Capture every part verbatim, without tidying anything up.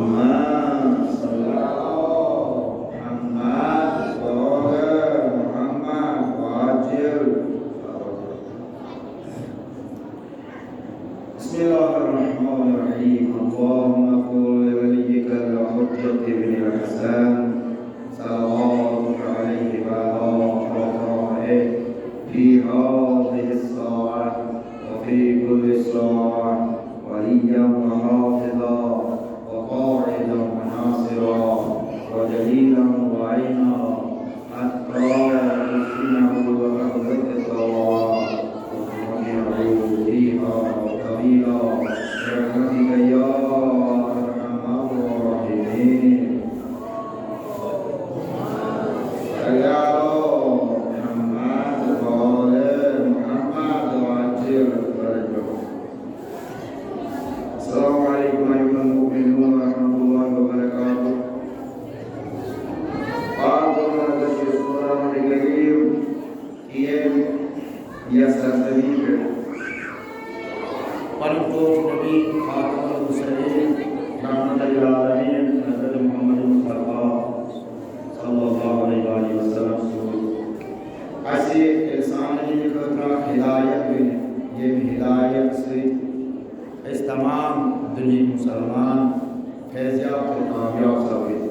محمد صلى على محمد وآل محمد وعجل. بسم الله الرحمن الرحيم. اللهم كن لوليك الحجة بن الحسن صلواتك عليه وعلى آبائه في هذه الساعة وفي كل ساعة وليا وحافظا وقائدا وناصرا ودليلا وعينا حتى تسكنه أرضك طوعا وتمتعه فيها طويلا برحمتك يا أرحم الراحمين. صل على محمد وآل محمد وعجل فرجهم. السلام عليكم أيها المؤمنون ورحمة الله وبركاته. پاک و مقدس چھُ قرآن کریم کہِ ییٚمۍ یَتھ سرزمین پٮ۪ٹھ پنُن ٹوٹھ نبی خاتم المرسلین رحمت للعالمین حضرت محمد مصطفیٰ صلی اللہ علیہ وآلہ وسلم سوٗز اَسہِ اِنسانن ہٕنٛدِ خٲطرٕ اکھ ہدایت بٔنِتھ، ییٚمہِ ہدایت سۭتۍ أسۍ تمام دُنیہٕکۍ مُسلمان فیضیاب تہٕ کامیاب سپٕدۍ۔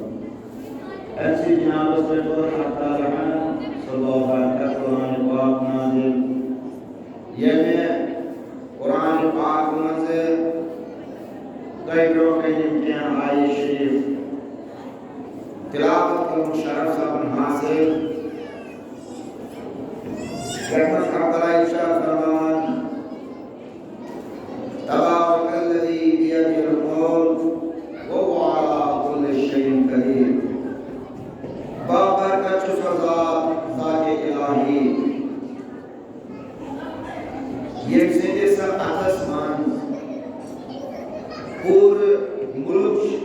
أمۍ سٕے جنابس پٮ۪ٹھ کوٚر حق تعالیٰ ہن سُہ بابرکت قرآن پاک نازل، ییٚمہِ قرآن پاک منٛز تۄہہِ برٛونٛہہ کنہِ یِم کینٛہہ آیہِ شریف تلاوت کرنُک شرف سپُد حاصل۔ یتھ منٛز حق تعالیٰ ارشاد فرماوان، تبارک الذی بیدہ الملک وہو علی کل شیء قدیر۔ بابرکت چھُ سُہ ذات، ذات الہی، ییٚمہِ سٕنٛدِس اتھس منٛز پوٗرٕ مُلک چھُ،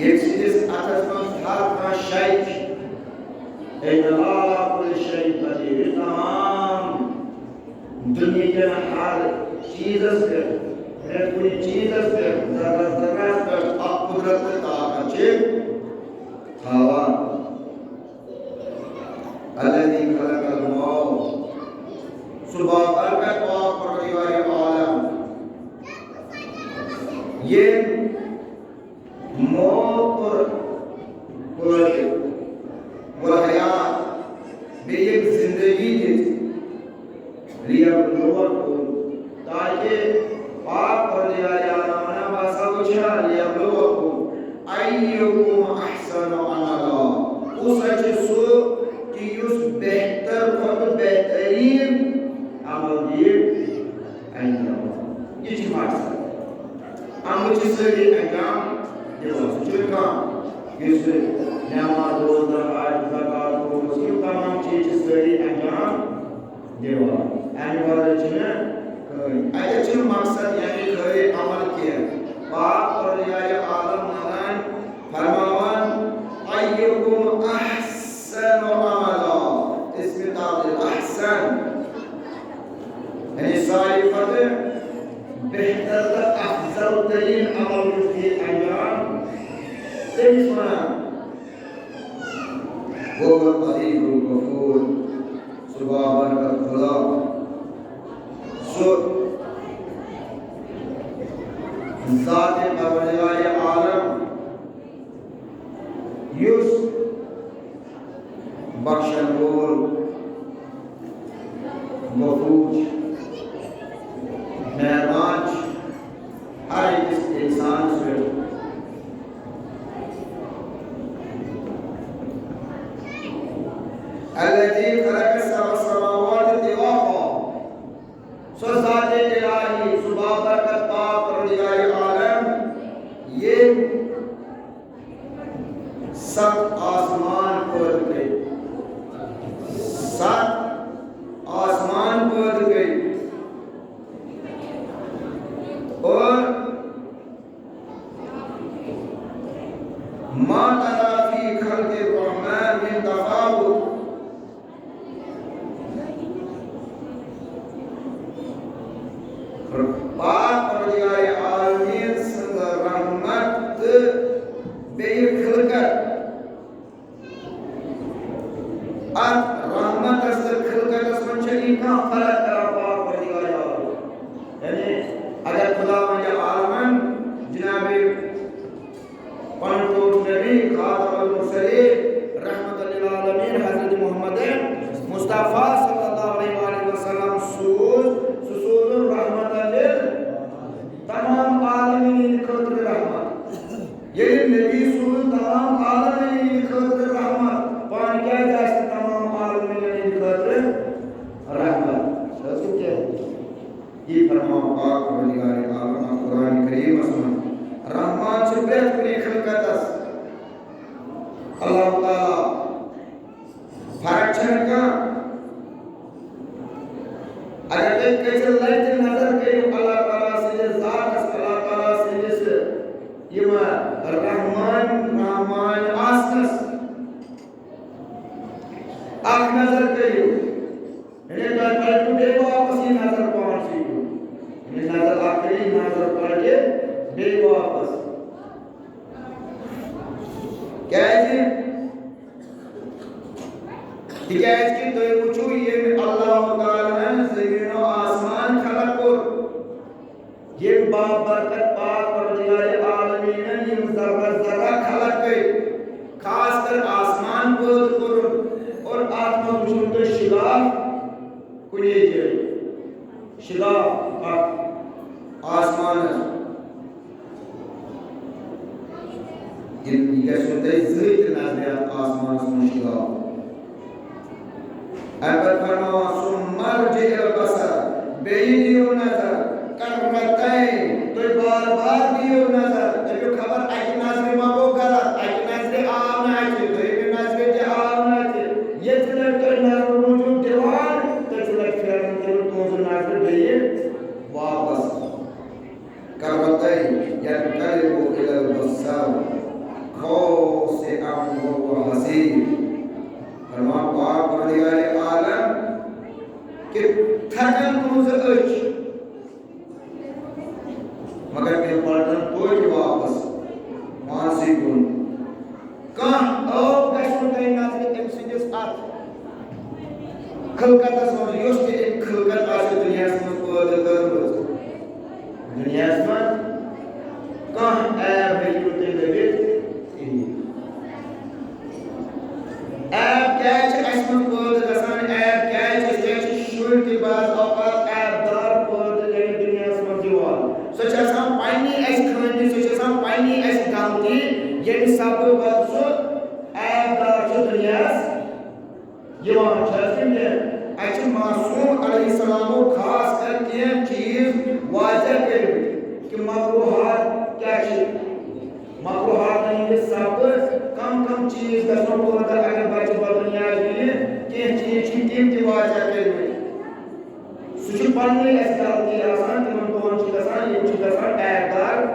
ییٚمہِ سٕنٛدِس اتھس منٛز ہر کانٛہہ شے چھُ۔ اے اللہ کل شے قدیر، یہِ تمام دُنیہکٮ۪ن ہر چیٖزس پٮ۪ٹھ، پرٛٮ۪تھ کُنہِ چیٖزس پٮ۪ٹھ، ذرس ذرس پٮ۪ٹھ اکھ قدرت تہٕ طاقت چھِ تھاوان۔ الذی خلق الموت، سُہ بابرکت پاک پروردگار عالم، ییٚمۍ موت کوٚر پٲدٕ، کوٚر حیات، بیٚیہِ ییٚمۍ زندگی دِژ، لیبلوکم، تاکہ پاک پروردگار عالم ونان، بہٕ ہسا وٕچھان، لیبلوکم ایکم احسن عملا، کُس ہا چھُ سُہ کہِ یُس بہتر کھۄتہٕ بہتریٖن عمل دِیہِ انجام۔ یہِ چھُ مقصد۔ عمل چھِ سٲری انجام دِوان۔ سُہ چھُنہٕ کانٛہہ یُس نٮ۪ماز، روزدار، حج، زکوٰۃ، روزٕ، یِم تمام چیٖز چھِ سٲری انجام دِوان۔ اَمہِ ورٲے چھُنہٕ کٕہٕنۍ۔ اَتٮ۪تھ چھُنہٕ مقصد یعنی خٲلی عمل کینٛہہ۔ پاک پروردگار عالم ونان، فرماوان، ایکم احسن عملا، اسم تفضیل احسن۔ یعنی ساروی کھۄتہٕ بہتر تہٕ افضل تریٖن عمل یُس یہِ انجام تٔمِس وَنان۔ وَهُوَ الْعَزِيزُ الْغَفُورُ، سُہ بابرکت خدا، سُہ ذات پروردگار عالم، یُس بخشن وول، غفور چھُ، مہربان چھُ ہر أکِس اِنسانَس پٮ۪ٹھ۔ الذي خلق سبع سماوات طباقا، سُہ ذات الٰہی، سُہ بابرکت پاک پروردگار عالم، ییٚمۍ ستھ آسمان پٲدٕ کٔرۍ۔ ستھ آسمان پٲدٕ کٔرۍ۔ اور ما ترى في خلق الرحمن من تفاوت۔ پاک پروردگار عالمین سٕنٛز رحمت خداوند عالمن جناب پنن ٹوٹھ نبی خاتم المرسلین رحمت للعالمین حضرت محمد مصطفیٰ صلی اللہ علیہ وآلہ وسلم سوز، سُہ سوزُن رحمت لل تمام عالمین ہٕنٛدِ خٲطرٕ رحمت۔ ییٚلہِ نبی سوز تمام عالمین ہٕنٛدِ خٲطرٕ رحمت، پانہٕ کیٛازِ آسہِ نہٕ تمام عالمین ہٕنٛدِ خٲطرٕ رحمت؟ چھا سُہ کینٛہہ؟ یہِ فرمان پاک پروردگار عالم اتھ قرآن کریمس منٛز۔ رحمان چھُ پرٛٮ۪تھ کُنہِ خلقتس۔ اللہ تعالیٰ فرق چھنہٕ کانٛہہ۔ اگر تُہۍ کٔژِ لٹہِ تہِ نظر کٔرِو اللہ تعالیٰ سٕنٛدِس ذاتس، اللہ تعالیٰ سٕنٛدِس یِم رحمان، رحمان آسنس، اکھ نظر کٔرِو، یعنی تۄہہِ پلٹِو بیٚیہِ واپس یہِ نظر پانسٕے کُن۔ یعنی نظر اکھ کٔرِو، نظر پلٹہِ بیٚیہِ واپس۔ کیازِ؟ تِکیازِ کہِ تُہۍ وٕچھِو، ییٚمہِ اللہ تعالیٰ ہن زٔمیٖن و آسمان خلق کوٚر، ییٚمہِ بابرکت پاک پروردگار عالمیٖنن یِم ذرہ ذرہ خلق کٔرۍ، خاص کر آسمان پٲدٕ کوٚرُن، اور اتھ منٛز وٕچھِو تُہۍ شگاف کُنے جایہِ، شگاف اتھ آسمانس۔ یہِ، یہِ گژھِ نہٕ تۄہہِ زٕہٕنۍ تہِ نظرِ اَتھ آسمانَس منٛز شِگاو۔ اَمہِ پَتہٕ فرماوان، "ثم ارجع البصر"، بیٚیہِ دِیِو نظر، "کرتین"، تُہۍ بار بار دِیِو نظر، دٔپِو خبر اَکہِ نظرِ ما گوٚو غلط، اَکہِ نظرِ آو نہٕ اَتھِ، دوٚیمہِ نظرِ تہِ آو نہٕ اَتھِ۔ ییٚتہِ لَٹہِ تُہۍ نظرِ موٗجوٗب دِوان، تٔتھۍ لَٹہِ پھیرَن تٔمۍ تُہٕنٛز نظرِ بیٚیہِ واپس۔ کرتین ينقلب إلى البصار خاسئا وهو حسير۔ فرمان پاک پروردگار عالم کہ تھکن تُہنٛز أچھ، مگر تِم پلٹن توتہِ واپس پانسٕے کُن۔ کانٛہہ عٲب گژھِ نہٕ تۄہہِ نظرِ تٔمۍ سٕنٛدِس اَتھ خلقتس منٛز، یۄس تہِ أمۍ خلقت آسہِ دُنیاہَس منٛز پٲدٕ کٔرمٕژ۔ دُنیاہَس منٛز کانٛہہ عیب ہیٚکِو تُہۍ لٔبِتھ کِہیٖنۍ۔ عیب کیٛازِ چھِ اَسہِ منٛز پٲدٕ گژھان؟ عیب کیٛازِ چھِ؟ أسۍ کیٛازِ چھِ شُرۍ تہِ بعض اوقات عیب دار پٲدٕ یعنی دُنیاہَس منٛز یِوان؟ سۄ چھِ آسان پنٛنی اَسہِ خٲمی، سۄ چھِ آسان پنٛنی اَسہِ غلطی، ییٚمہِ سببہٕ پَتہٕ سُہ عیب دار چھُ دُنیاہَس یِوان۔ چھِ حظ یِم کینٛہہ؟ اَسہِ چھِ معصوم علیہ السلامو خاص کر کینٛہہ چیٖز واضح کٔرمٕتۍ کہِ مکروہات کیٛاہ چھِ۔ مکروہاتن ہٕنٛدِ سببہٕ کم کم چیٖز گژھن پٲدٕ اگر بچہِ بدنیاز یِیہِ، کینٛہہ چیٖز چھِ تِم تہِ واضح کٔرمٕتۍ۔ سُہ چھُ پننُے اَسہِ غلطی آسان، تِمن دۄہن چھِ گژھان، یِم چھِ گژھان عیب دار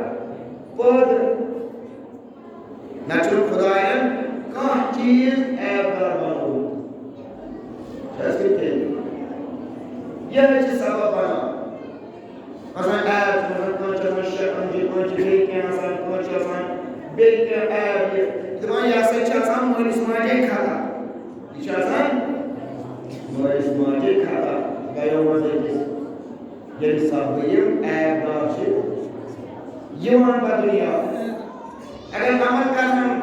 پٲدٕ۔ نہ چھُ خداین کانٛہہ چیٖز عیب دار بنومُت۔ چھا أسۍ کِتھ کٔنۍ؟ یِہوٚے چھِ سبب بنان۔ مثلاً عیب چھُ، مثلاً کٲنٛسہِ چھُ آسان شیطان چھُ، کٲنٛسہِ چھُ بیٚیہِ کینٛہہ آسان، کٲنٛسہِ چھُ آسان بیٚیہِ کینٛہہ عیب۔ یہِ دَپان، یہِ ہسا چھِ آسان مٲلِس ماجے خطا۔ یہِ چھُ آسان مٲلِس ماجے خطا۔ گٔیو منٛز أکِس، ییٚمہِ سببہٕ یِم عیب دار چھِ یِوان پتہٕ دُنیا۔ اگر عمل کرن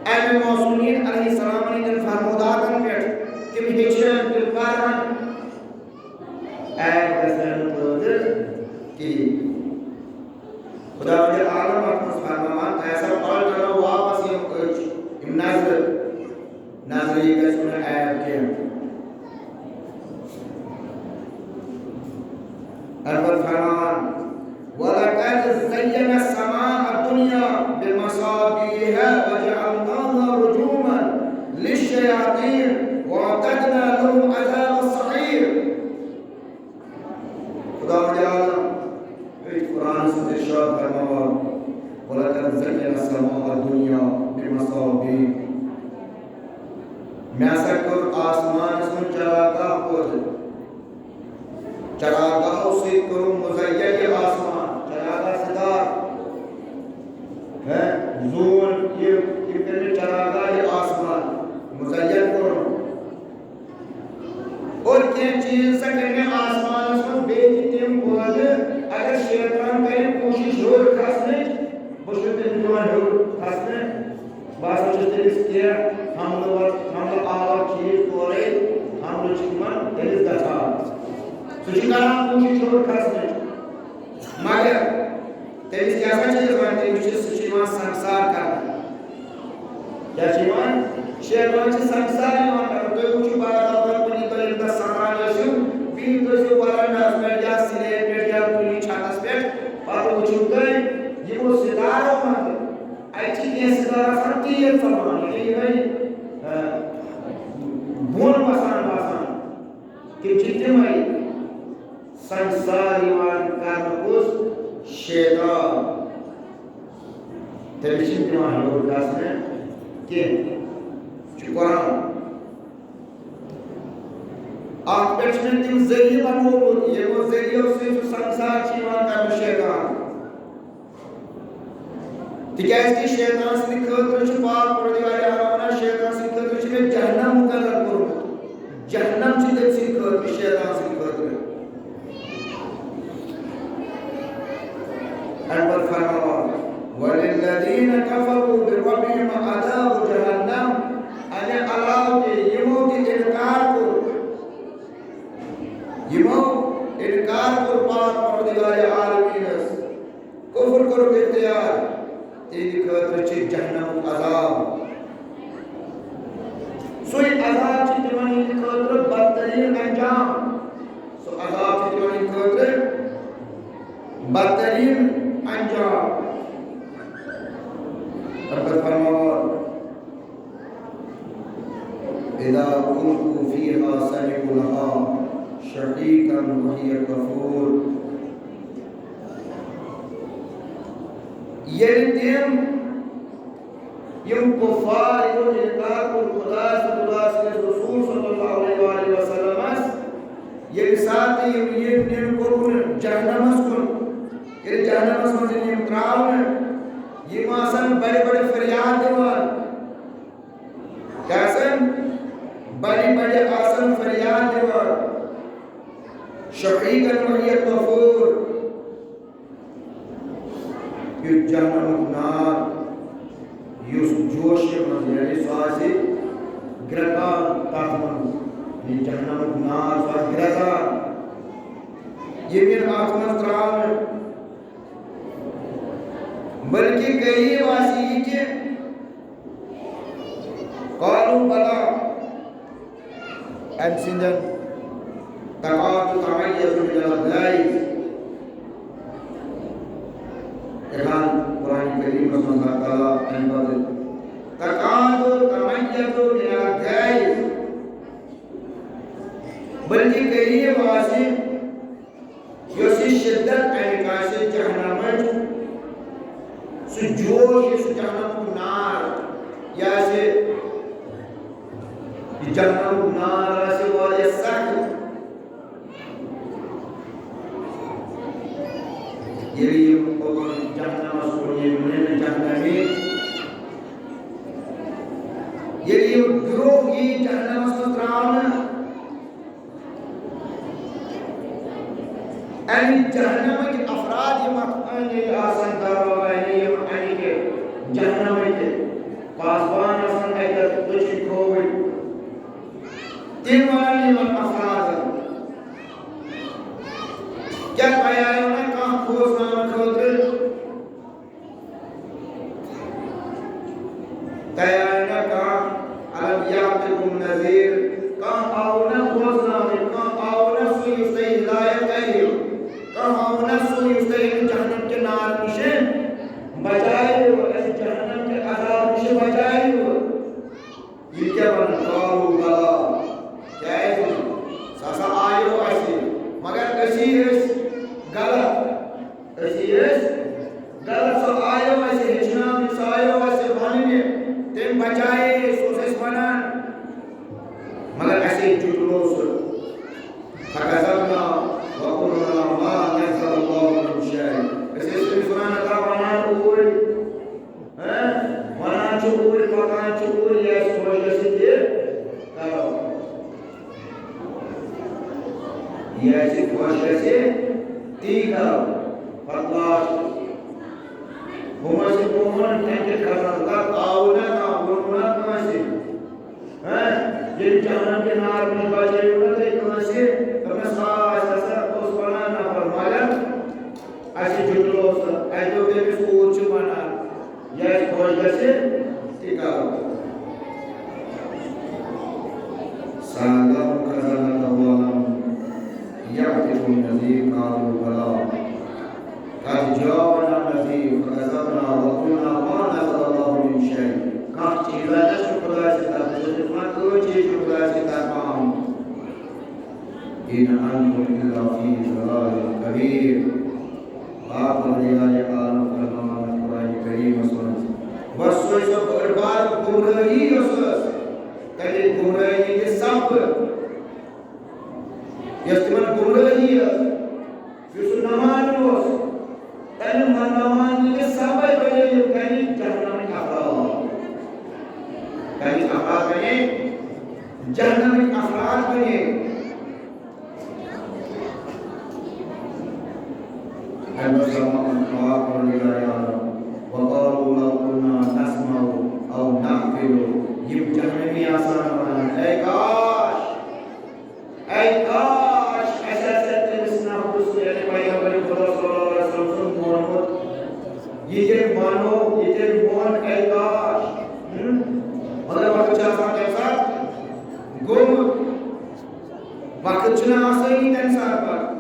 اہل معصومین علیہ السلام ہٕنٛدٮ۪ن فرموداتن پٮ۪ٹھ، تِم ہیٚچھن، تِم پرن، عیب گژھن نہٕ پٲدٕ کِہیٖنۍ۔ خداوند عالم اتھ منٛز فرماوان، تۄہہِ ہسا پلٹنو واپس یِم أچھ، یِم نظرٕ، نظرِ یہِ گژھِ نہٕ عیب کینٛہہ۔ اَمہِ پتہٕ فرمان، "ولقد زينا السماء الدنيا بمصابيح وجعلناها رجوما للشياطين وأعتدنا لهم عذاب السعير." خداوند عالم، أتھۍ قرآنس منٛز ارشاد فرماوان، "ولقد زينا السماء الدنيا بمصابيح۔" مےٚ ہسا کوٚر آسمانس منٛز چراگاہ پٲدٕ۔ چراگاہو سۭتۍ کوٚرُم مزین یہِ آسمان، چراگاہ ستار۔ ہے، زوٗن، یہِ، یہِ کٔرۍ مےٚ چراگاہ یہِ آسمان، مزین کوٚرُم۔ اور کینٛہہ چیٖز سا کٔرۍ مےٚ آسمانس منٛز بیٚیہِ تہِ تِم پٲدٕ، اگر شیطان کرِ کوٗشِش ہیوٚر کھسنٕچ، بہٕ چھُس تٔمِس دِوان ہیوٚر کھسنہٕ، بہٕ ہسا چھُس تٔمِس کینٛہہ حملہٕ ور-، حملہٕ آور چیٖز تورَے، حملہٕ چھِ تِمن تٔمِس گژھان۔ سُہ چھُ کران کوٗشِش ہیوٚر کھسنٕچ، مگر تٔمِس کیٛاہ سا چھِ یِوان؟ تٔمِس چھِ، سُہ چھُ یِوان سنگسار کرنہٕ۔ کیٛاہ چھِ یِوان؟ شیطان چھِ سنگسار یِوان کرنہٕ۔ تُہۍ وٕچھِو، بعض اوقات کُنہِ تُہۍ ییٚمہِ دۄہ سَنان ٲسِو، بِہِتھ ٲسِو ورنڈاہَس پٮ۪ٹھ یا سِلیب پٮ۪ٹھ یا کُنہِ چھتَس پٮ۪ٹھ، پَتہٕ وٕچھِو تُہۍ یِمو سِتارو منٛزٕ، اَتہِ چھِ کینٛہہ سِتارٕ آسان تیز ژَلان، یعنی یِہوٚے، آ، بۄن وَسان باسان۔ تِم چھِ تِمَے۔ سنگسار یِوان کرنہٕ کُس؟ شیطان۔ تٔمِس چھِنہٕ دِوان ہیوٚر گژھنہٕ کینٛہہ۔ چھُ قرآن۔ اَتھ پٮ۪ٹھ چھِ مےٚ تِم ذٔریعہٕ بنوومُت، یِمو ذٔریعو سۭتۍ سُہ سنگسار چھُ یِوان کرنہٕ شیطان۔ تِکیٛازِ کہِ شیطان سٕنٛدِ خٲطرٕ چھُ پاک پروردگار عالم وَنان، شیطان سٕنٛدِ خٲطرٕ چھُ مےٚ جہنم مُقرر کوٚرمُت۔ جہنم چھُ تٔمۍ سٕنٛدِ خٲطرٕ، شیطان سٕنٛدِ خٲطرٕ۔ اَمہِ پتہٕ فرماوان، "وللذین کفروا بربہم عذاب جہنم"۔ اَمہِ علاوٕ تہِ یِمو تہِ اِنکار کوٚر، یِمو اِنکار کوٚر پاک پروردگار عالمیٖنَس، کفر کوٚرُکھ اختیار، تِہنٛدِ خٲطرٕ چھِ جہنمُک عذاب۔ سُے عذاب چھُ تِمن ہٕنٛدِ خٲطرٕ بدترین انجام۔ سُہ عذاب چھُ تِمن ہٕنٛدِ خٲطرٕ بدترین انجام۔ ربَن فرماوان، اذا القوا فیہا سمعوا لہا شہیقا وہی تفور۔ ییٚلہِ تِم، یِم کفار، یِمو اِنکار کوٚر خۄدایَس تہٕ خۄدایَس سٕنٛدِس رسول صلی اللہ علیہ وآلہ وسلمس، ییٚمہِ ساتہٕ یِم یِن نِنہٕ کوٚرُن جہنمس کُن، ییٚلہِ جہنمس منٛز یِن یِم ترٛاونہٕ، یِم آسن بڑِ بڑِ فریاد دِوان۔ کیٛاہ آسن؟ بڑِ بڑِ آسن فریاد دِوان۔ شہیقا وہی تفور۔ یُتھ جہنمُک نار، یُس جوشہِ منٛز، یعنی سُہ آسہِ گرٛٮ۪کان تَتھ منٛز، یہِ جہنمُک نار، سُہ آسہِ گرٛٮ۪کان۔ ییٚمہِ یِن اَتھ منٛز ترٛاونہٕ، بلکہِ قریب آسہِ یہِ کہِ قالوا بلى، أمۍ سٕنٛدٮ۪ن تکاد تمیز من الغیظ۔ یِتھان قرآن کریمس منٛز اللہ تعالیٰ اَمہِ پتہٕ تکاد تمیز من الغیظ۔ بلکہِ قریب آسہِ یۄس یہِ شدت اَمِچ آسہِ جہنمٕچ، سُہ جوش، یُس سُہ جہنمُک نار، یہِ آسہِ، یہِ جہنمُک نار آسہِ واریاہ سخت۔ ییٚلہِ یِم اوٚکُن جہنمس کُن یِم نِنہٕ جہنمی، ییٚلہِ یِم گروہ یی جہنمس منٛز ترٛاونہٕ، اَمہِ جہنمٕکۍ افراد یِم اَتھ أنٛدۍ أنٛدۍ آسَن، دروازٕ یِم اَمہِ کہِ جہنمٕکۍ پاسبان آسَن اَتہِ دٔچھِنۍ کھووٕرۍ، تِم وَنَن یِمَن افرادَن، کیٛاہ تۄہہِ آیو نہ کانٛہہ کھوژناونہٕ خٲطرٕ؟ تۄہہِ آیہِ نہ کانٛہہ، الم یاتکم نذیر، کانٛہہ آو نہ بوزناونہٕ، کانٛہہ آو نہ سُہ یُس تۄہہِ ہدایت کرِ، کانٛہہ آو نہ سُہ یُس تۄہہِ اَمہِ جہنم کہِ نار نِش بچایہِ، اَمہِ جہنم کہِ عذاب نِش بچایہِ۔ یِم کیٛاہ وَنان؟ قالوا بلى۔ کیٛازِ؟ سُہ ہسا آیو اَسہِ، مگر أسی ٲسۍ غلط۔ أسی ٲسۍ غلط۔ سُہ آیو اَسہِ ہیٚچھناونہِ، سُہ آیو اَسہِ وَننہِ، تٔمۍ بچایے أسۍ، سُہ اوس اَسہِ وَنان، مگر اَسے جُٹلو سُہ۔ فكذبنا وقلنا ما نزل الله من شيء۔ أسۍ ٲسۍ تٔمِس وَنان، ہتا وَنان اوٗرۍ، ہہ؟ وَنان چھِ اوٗرۍ، پَکان چھِ اوٗرۍ، یہِ اَسہِ خۄش گژھِ تہِ کَرو۔ یہِ اَسہِ خۄش گژھِ، تی کرو۔ پتہٕ لاش۔ ہُم ٲسۍ قومن ٹھیکہٕ کران، تتھ آو نہ کانٛہہ، ووٚن نہ کٲنٛسہِ۔ ہاں؟ ییٚلہِ جہنم کہِ نارٕ نِش بچٲیِو نہٕ تُہۍ کٲنٛسہِ، دوٚپنس، آ، اَسہِ ہسا اوس ونان نفر، مگر اَسہِ جُٹلو سُہ۔ اَسہِ دوٚپ تٔمِس، اوٗرۍ چھُ ونان، یہِ اَسہِ خۄش گژھِ، تہِ کرو۔ سألهم خزنته ألم يأتكم نذير؟ قالوا بلى، قد جاءنا نذير فكذبنا وقلنا ما نزل الله من شيء۔ کانٛہہ چیٖزا چھُ خۄداے سٕنٛدِ طرفہٕ، یُس أسۍ وَنان، کٕہٕنۍ چیٖز چھُ خۄداے سٕنٛدِ طرفہٕ آمُت۔ إن أنتم إلا في ضلال كبير۔ پاک پروردگار عالم فرماوان قرآن کریمس منٛز، بس سۄے سۄ بٔڑ بار گمرٲہی یۄس ٲس، تَمہِ گمرٲہی ہٕنٛدِ سببہٕ، یۄس تِمن گمرٲہی ٲس، یُس سُہ نمان اوس، تَمہِ نمان نِش سببے بنے یِم کَمِکۍ؟ جہنمٕکۍ افراد۔ کَمِکۍ افراد بنے؟ جہنمٕکۍ افراد بنے۔ اَمہِ پتہٕ فرماوان پاک پروردگار عالم، وقالوا لو كنا نسمع أو نعقل، یِم جہنمی آسان وَنان، اے کاش! اے کاش، اَسہِ آسہِ ہا تٔمِس نفرس، یعنی پیغمبر خدا صلی اللہ علیہ وسلم سُنٛد مونمُت۔ یہِ تٔمۍ مانو، یہِ تٔمۍ مون، اے کاش۔ ہم؟ مگر وقت چھُ آسان تَمہِ ساتہٕ گوٚمُت۔ وقت چھُنہٕ آسٲنی تَمہِ ساتہٕ پتہٕ۔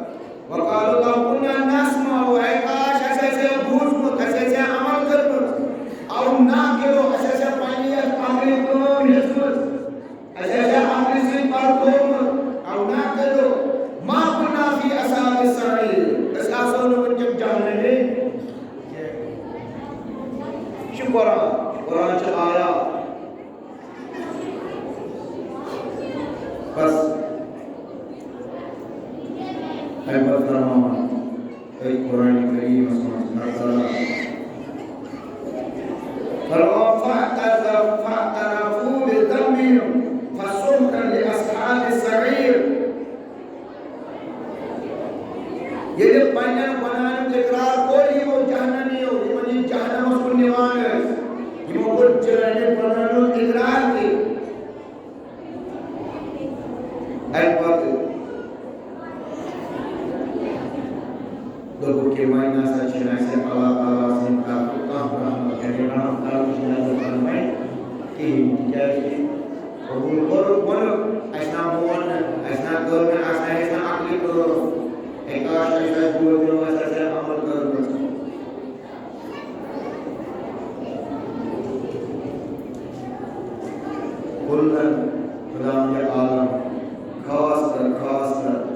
وقالوا لو كنا نسمع، اے کاش، اَسہِ آسہِ ہا بوٗزمُت، اَسہِ آسہِ ہا عمل کٔرمٕژ۔ أو نعقل، اَسہِ آسہِ ہا پننہِ یَتھ عقلہِ کٲم ہیٚژمٕژ۔ اَسہِ آسہِ ہا عقلہِ سۭتۍ پرکھومُت، أو نعقل ما كنا في أصحاب السعير۔ أسۍ آسو نہٕ وٕنکیٚن جہنمی۔ یہِ چھُ قرآن، قرآن چھِ آیات۔ بس۔ اَمہِ پتہٕ فرماوان أتھۍ قرآن کریٖمس منٛز اللہ تعالیٰ، فرماوان، فاعتذر-، فاعترفوا بذنبهم فسحقا لأصحاب السعير۔ ییٚلہِ پننٮ۪ن گۄناہن اقرار کوٚر یِمو جہنمیو، یِمن یہِ جہنمس کُن نِوان ٲسۍ، یِمو کوٚر جہنمی گۄناہن ہُنٛد اقرار تہِ۔ اَمہِ پتہٕ دوٚپُکھ کہِ وۄنۍ نسا چھِنہٕ اَسہِ اللہ تعالیٰ سٕنٛدِ طرفہٕ کانٛہہ رحمت، یعنی رحم کرنٕچ نظر کرنہٕ وۄنۍ کِہیٖنۍ، تِکیٛازِ قبوٗل کوٚرُکھ، ووٚنُکھ، اَسہِ نہ مون نہٕ، اَسہِ نہ کٔر نہٕ، اَسہِ نہ ہیٚژ نہٕ عقلہِ کٲم۔ اے کاش، اَسہِ آسہِ بوزنو، اَسہِ آسہِ ہا عمل کٔرمٕژ۔ کُلن، خداوندِ عالم، خاص کر، خاص کر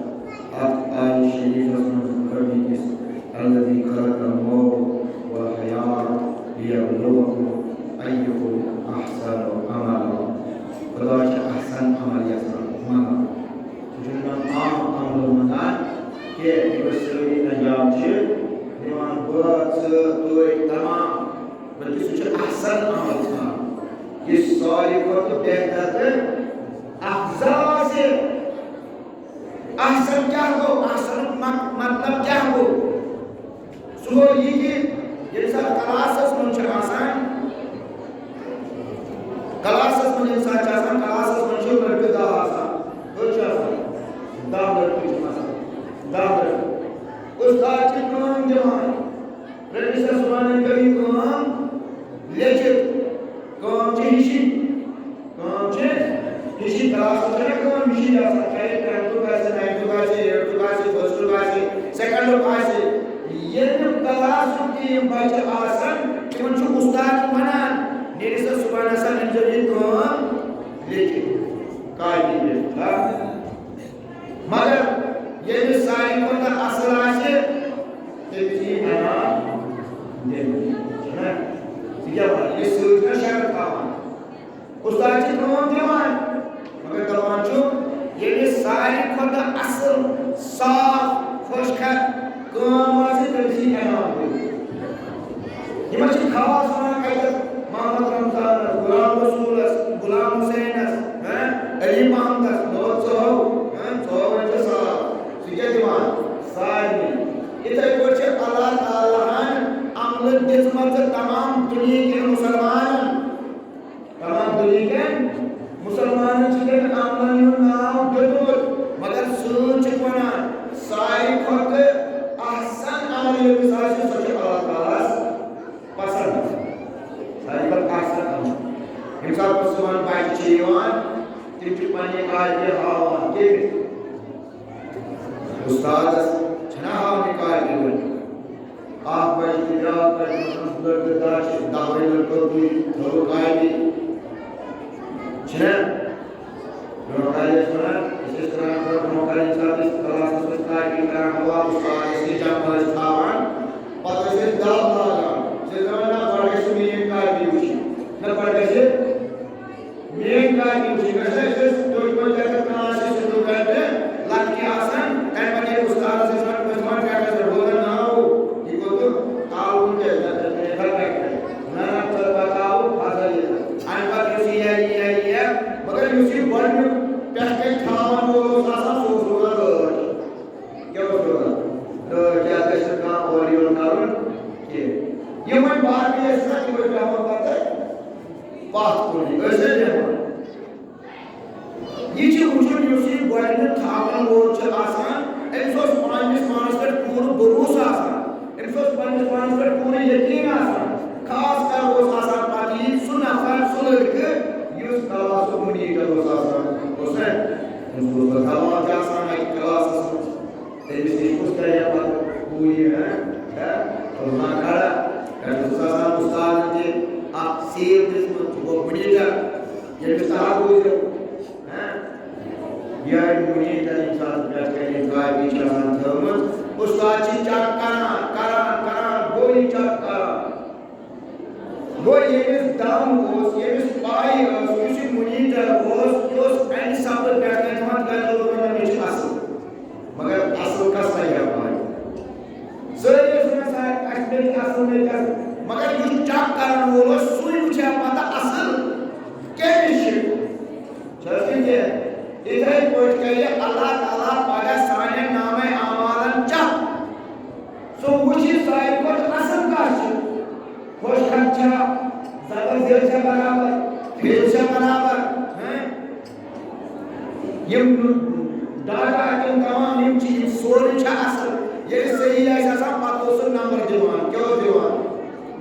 اَتھ آیہِ شریٖفس منٛز گۄڈٕنِکِس، الذي خلق الموت والحياة ليبلوكم أيكم أحسن عملا۔ خدا چھُ احسن عمل یژھان، منگان۔ سُہ چھُنہٕ کانٛہہ عام عمل منگان کینٛہہ، ییٚمِس سٲری انجام چھِ دِوان، بٲژ، ژٕ، تُہۍ، تمام، بلکہِ سُہ چھُ احسن عمل ژھانڈان، یُس ساروی کھۄتہٕ بہتر تہٕ افضل آسہِ۔ احسن کیٛاہ گوٚو؟ احسنُک مط-، مطلب کیٛاہ گوٚو؟ سُہ گوٚو یہِ کہِ ییٚمہِ ساتہٕ کلاسس منٛز چھِ آسان، کلاسس منٛز ییٚمہِ ساتہٕ چھِ آسان، کلاسس منٛز چھِ لٔڑکہٕ دَہ آسان، کٔژ چھِ آسان؟ دَہ لٔڑکہٕ چھِ آسان، دَہ لٔڑکہٕ۔ اُستاد چھِ کٲم دِوان، رٔٹِو سا صُبحن کٔرِو کٲم لیٚکھِتھ، کٲم چھِ ہِشی۔ کٲم چھِ ہِشی، کلاسس چھِ نہ کٲم ہِشی آسان، چاہے ٹینتھُک آسہِ، ناینتھُک آسہِ، ایٹتھُک آسہِ، فٔسٹُک آسہِ، سیکنڈُک آسہِ۔ ییٚلہِ نہٕ کلاسُک تہِ یِم بچہٕ آسن، تِمن چھُ اُستاد وَنان، "نیٖرِو سا صُبحن ہسا أنۍزیو یہِ کٲم لیٚکھِتھ، کاپی پٮ۪ٹھ۔" مگر ییٚمِس ساروی کھۄتہٕ اصل آسہِ، تٔمِس یی انعام دِنہٕ۔ چھُنہ؟ ژٕ کیٛاہ وَنان؟ یہِ سۭتۍ چھُنہ شرط تھاوان۔ اُستاد چھِ کٲم دِوان، مگر دَپان چھُ، ییٚمِس ساروی کھۄتہٕ اصل، صاف، خۄش کھر کٲم آسہِ، تٔمِس یی انعام دِنہٕ۔ یِمن چھِ خاص وَنان اَتٮ۪تھ محمد رمضانس، غلام رسولس، غلام حسینس، ہاں، علی محمدس، نو ژٕ ہو، ہاں، ژٕ ہو وۄنۍ چھِ صاف۔ سُہ کیٛاہ دِوان؟ سارنٕے۔ یِتھَے پٲٹھۍ چھِ اللہ تعالیٰ دِژمٕژ تمام دُنیہٕکٮ۪ن مُسلمانن۔ تمام دُنیہٕکٮ۪ن مُسلمانن چھِ تٔمۍ عملن ہُنٛد ناو دیُتمُت، مگر سۭتۍ چھُکھ وَنان، ساروی کھۄتہٕ احسن عمل ییٚمِس آسہِ، سۄ چھِ اللہ تعالیٰ ہَس پسنٛد۔ ساروی کھۄتہٕ احسن عمل۔ ییٚمہِ ساتہٕ مُسلمان بچہِ چھِ یِوان، تِم چھِ پننہِ کاپی ہاوان۔ کٔمِس؟ اُستادس چھَنا ہاونہِ کاپی وٲلۍ؟ اکھ بچہِ تہٕ بیٛاکھ بچہِ، مطلب، لٔڑکہٕ دَہ چھِ، دَہوَے لٔڑکو تُج، تھٲوٕکھ کاپی۔ چھِنا؟ برٛونٛہہ کالہِ ٲسۍ وَنان، أسۍ ٲسۍ کران کٲم، برٛونٛہہ کالہِ ییٚمہِ ساتہٕ أسۍ کلاسَس منٛز کاپی کران، ہوا اُستاد ٲسۍ یہِ جمع ٲسۍ تھاوان، پَتہٕ ٲسۍ أسۍ دَب لاگان۔ أسۍ ٲسۍ دَپان، نہ، گۄڈٕ گژھِ میٛٲنۍ کاپی وٕچھِنۍ، نہ، گۄڈٕ گژھِ میٛٲنۍ کاپی وٕچھِنۍ۔ گژھِ أسۍ ٲسۍ تُج پٲٹھۍ اگر کانٛہہ آسہِ سٹوڈنٹ لَکٹہِ آسان، تَمہِ پَتہٕ ییٚلہِ اُستادَس ٲسۍ وَنان، أسۍ وَنان، کَتہِ ٲسۍ وَنان، ناو، یہِ کوٚت تہٕ تعاوُن تہِ، نہ، نہ، نہ، ژٕ پَکاو، فضل یہِ۔ اَمہِ پَتہٕ یُس یہِ، یہِ، یہِ، یہِ، مگر یُس یہِ گۄڈٕنیُک پٮ۪ٹھ کَنہِ تھاوَن وول اوس آسان، سُہ اوس روزان رٲچھ۔ کیٛاہ اوس روزان؟ رٲچھ، اَتھ گژھِ نہٕ کانٛہہ اورٕ یورٕ کَرُن کینٛہہ۔ یِم وۄنۍ باقٕے ٲسۍ آسان، تِم ٲسۍ بیٚہوان پَتہٕ پَتھ کُنٕے، ٲسۍ نہ بیٚہوان۔ یہِ چھُ وٕچھُن، یُس یہِ گۄڈٕنیُک تھاوَن وول چھُ آسان، أمِس اوس پنٛنِس پانَس پٮ۪ٹھ پوٗرٕ بروسہٕ آسان، أمِس اوس پنٛنِس پانَس پٮ۪ٹھ پوٗرٕ یقیٖن آسان۔ خاص کر اوس آسان پَتہٕ یہِ سُہ نفر، سُہ لٔڑکہٕ، یُس کلاسُک مونیٹر اوس آسان، اوس نہ؟ أمِس اوس پَتہٕ دباو تہِ آسان اَتہِ کلاسَس منٛز۔ تٔمِس نِش کُس کَرِ ہا پَتہٕ کوٗری، ہہ؟ ہہ؟ تُلہٕ ہا کھڑا۔ پٮ۪ٹھٕ اوس آسان اُستادَن تہِ اَکھ سیٖل دِژمٕژ، سُہ گوٚو مونیٹر۔ ییٚمِس تَل روٗزِو، ہہ؟ یہِ آیہِ مونیٹر، ییٚمہِ ساتہٕ پٮ۪ٹھ کَنہِ کاپی چھِ آسان تھٲومٕژ، اُستاد چھِ چیک کران، کران، کران، گوٚو یہِ چیک کران۔ گوٚو ییٚمِس دم اوس، ییٚمِس پَے ٲس، یُس یہِ مونیٹر اوس، یہِ اوس اَمہِ سببہٕ پٮ۪ٹھ کَنہِ تھاوان، تِکیٛازِ اوس دَپان، مےٚ چھُ اَصٕل۔ مگر اَصٕل کَس لَگہِ ہا پَے؟ سٲری ٲسۍ وَنان، سا، اَسہِ مےٚ چھُ اَصٕل، مےٚ چھُ اَصٕل۔ مگر یُس چیک کَرَن وول اوس، سُے وٕچھِ ہا پَتہٕ اَصٕل کٔمِس چھُ۔ چھِ حظ کِنہٕ کینٛہہ؟ یِتھَے پٲٹھۍ کَرِ اللہ تعالیٰ پَگاہ سانٮ۪ن نامَے اعمالَن چیک۔ سُہ وٕچھِ ساروی کھۄتہٕ اَصٕل کَس چھِ۔ خۄش خط چھا، زبر زیر چھا برابر، فیل چھا برابر، ہہ؟ یِم ڈاٹا، یِم تمام یِم چیٖز، سورُے چھا اَصٕل؟ ییٚلہِ صحیح آسہِ آسان، پَتہٕ اوس سُہ نمبر دِوان۔ کیٛاہ اوس دِوان؟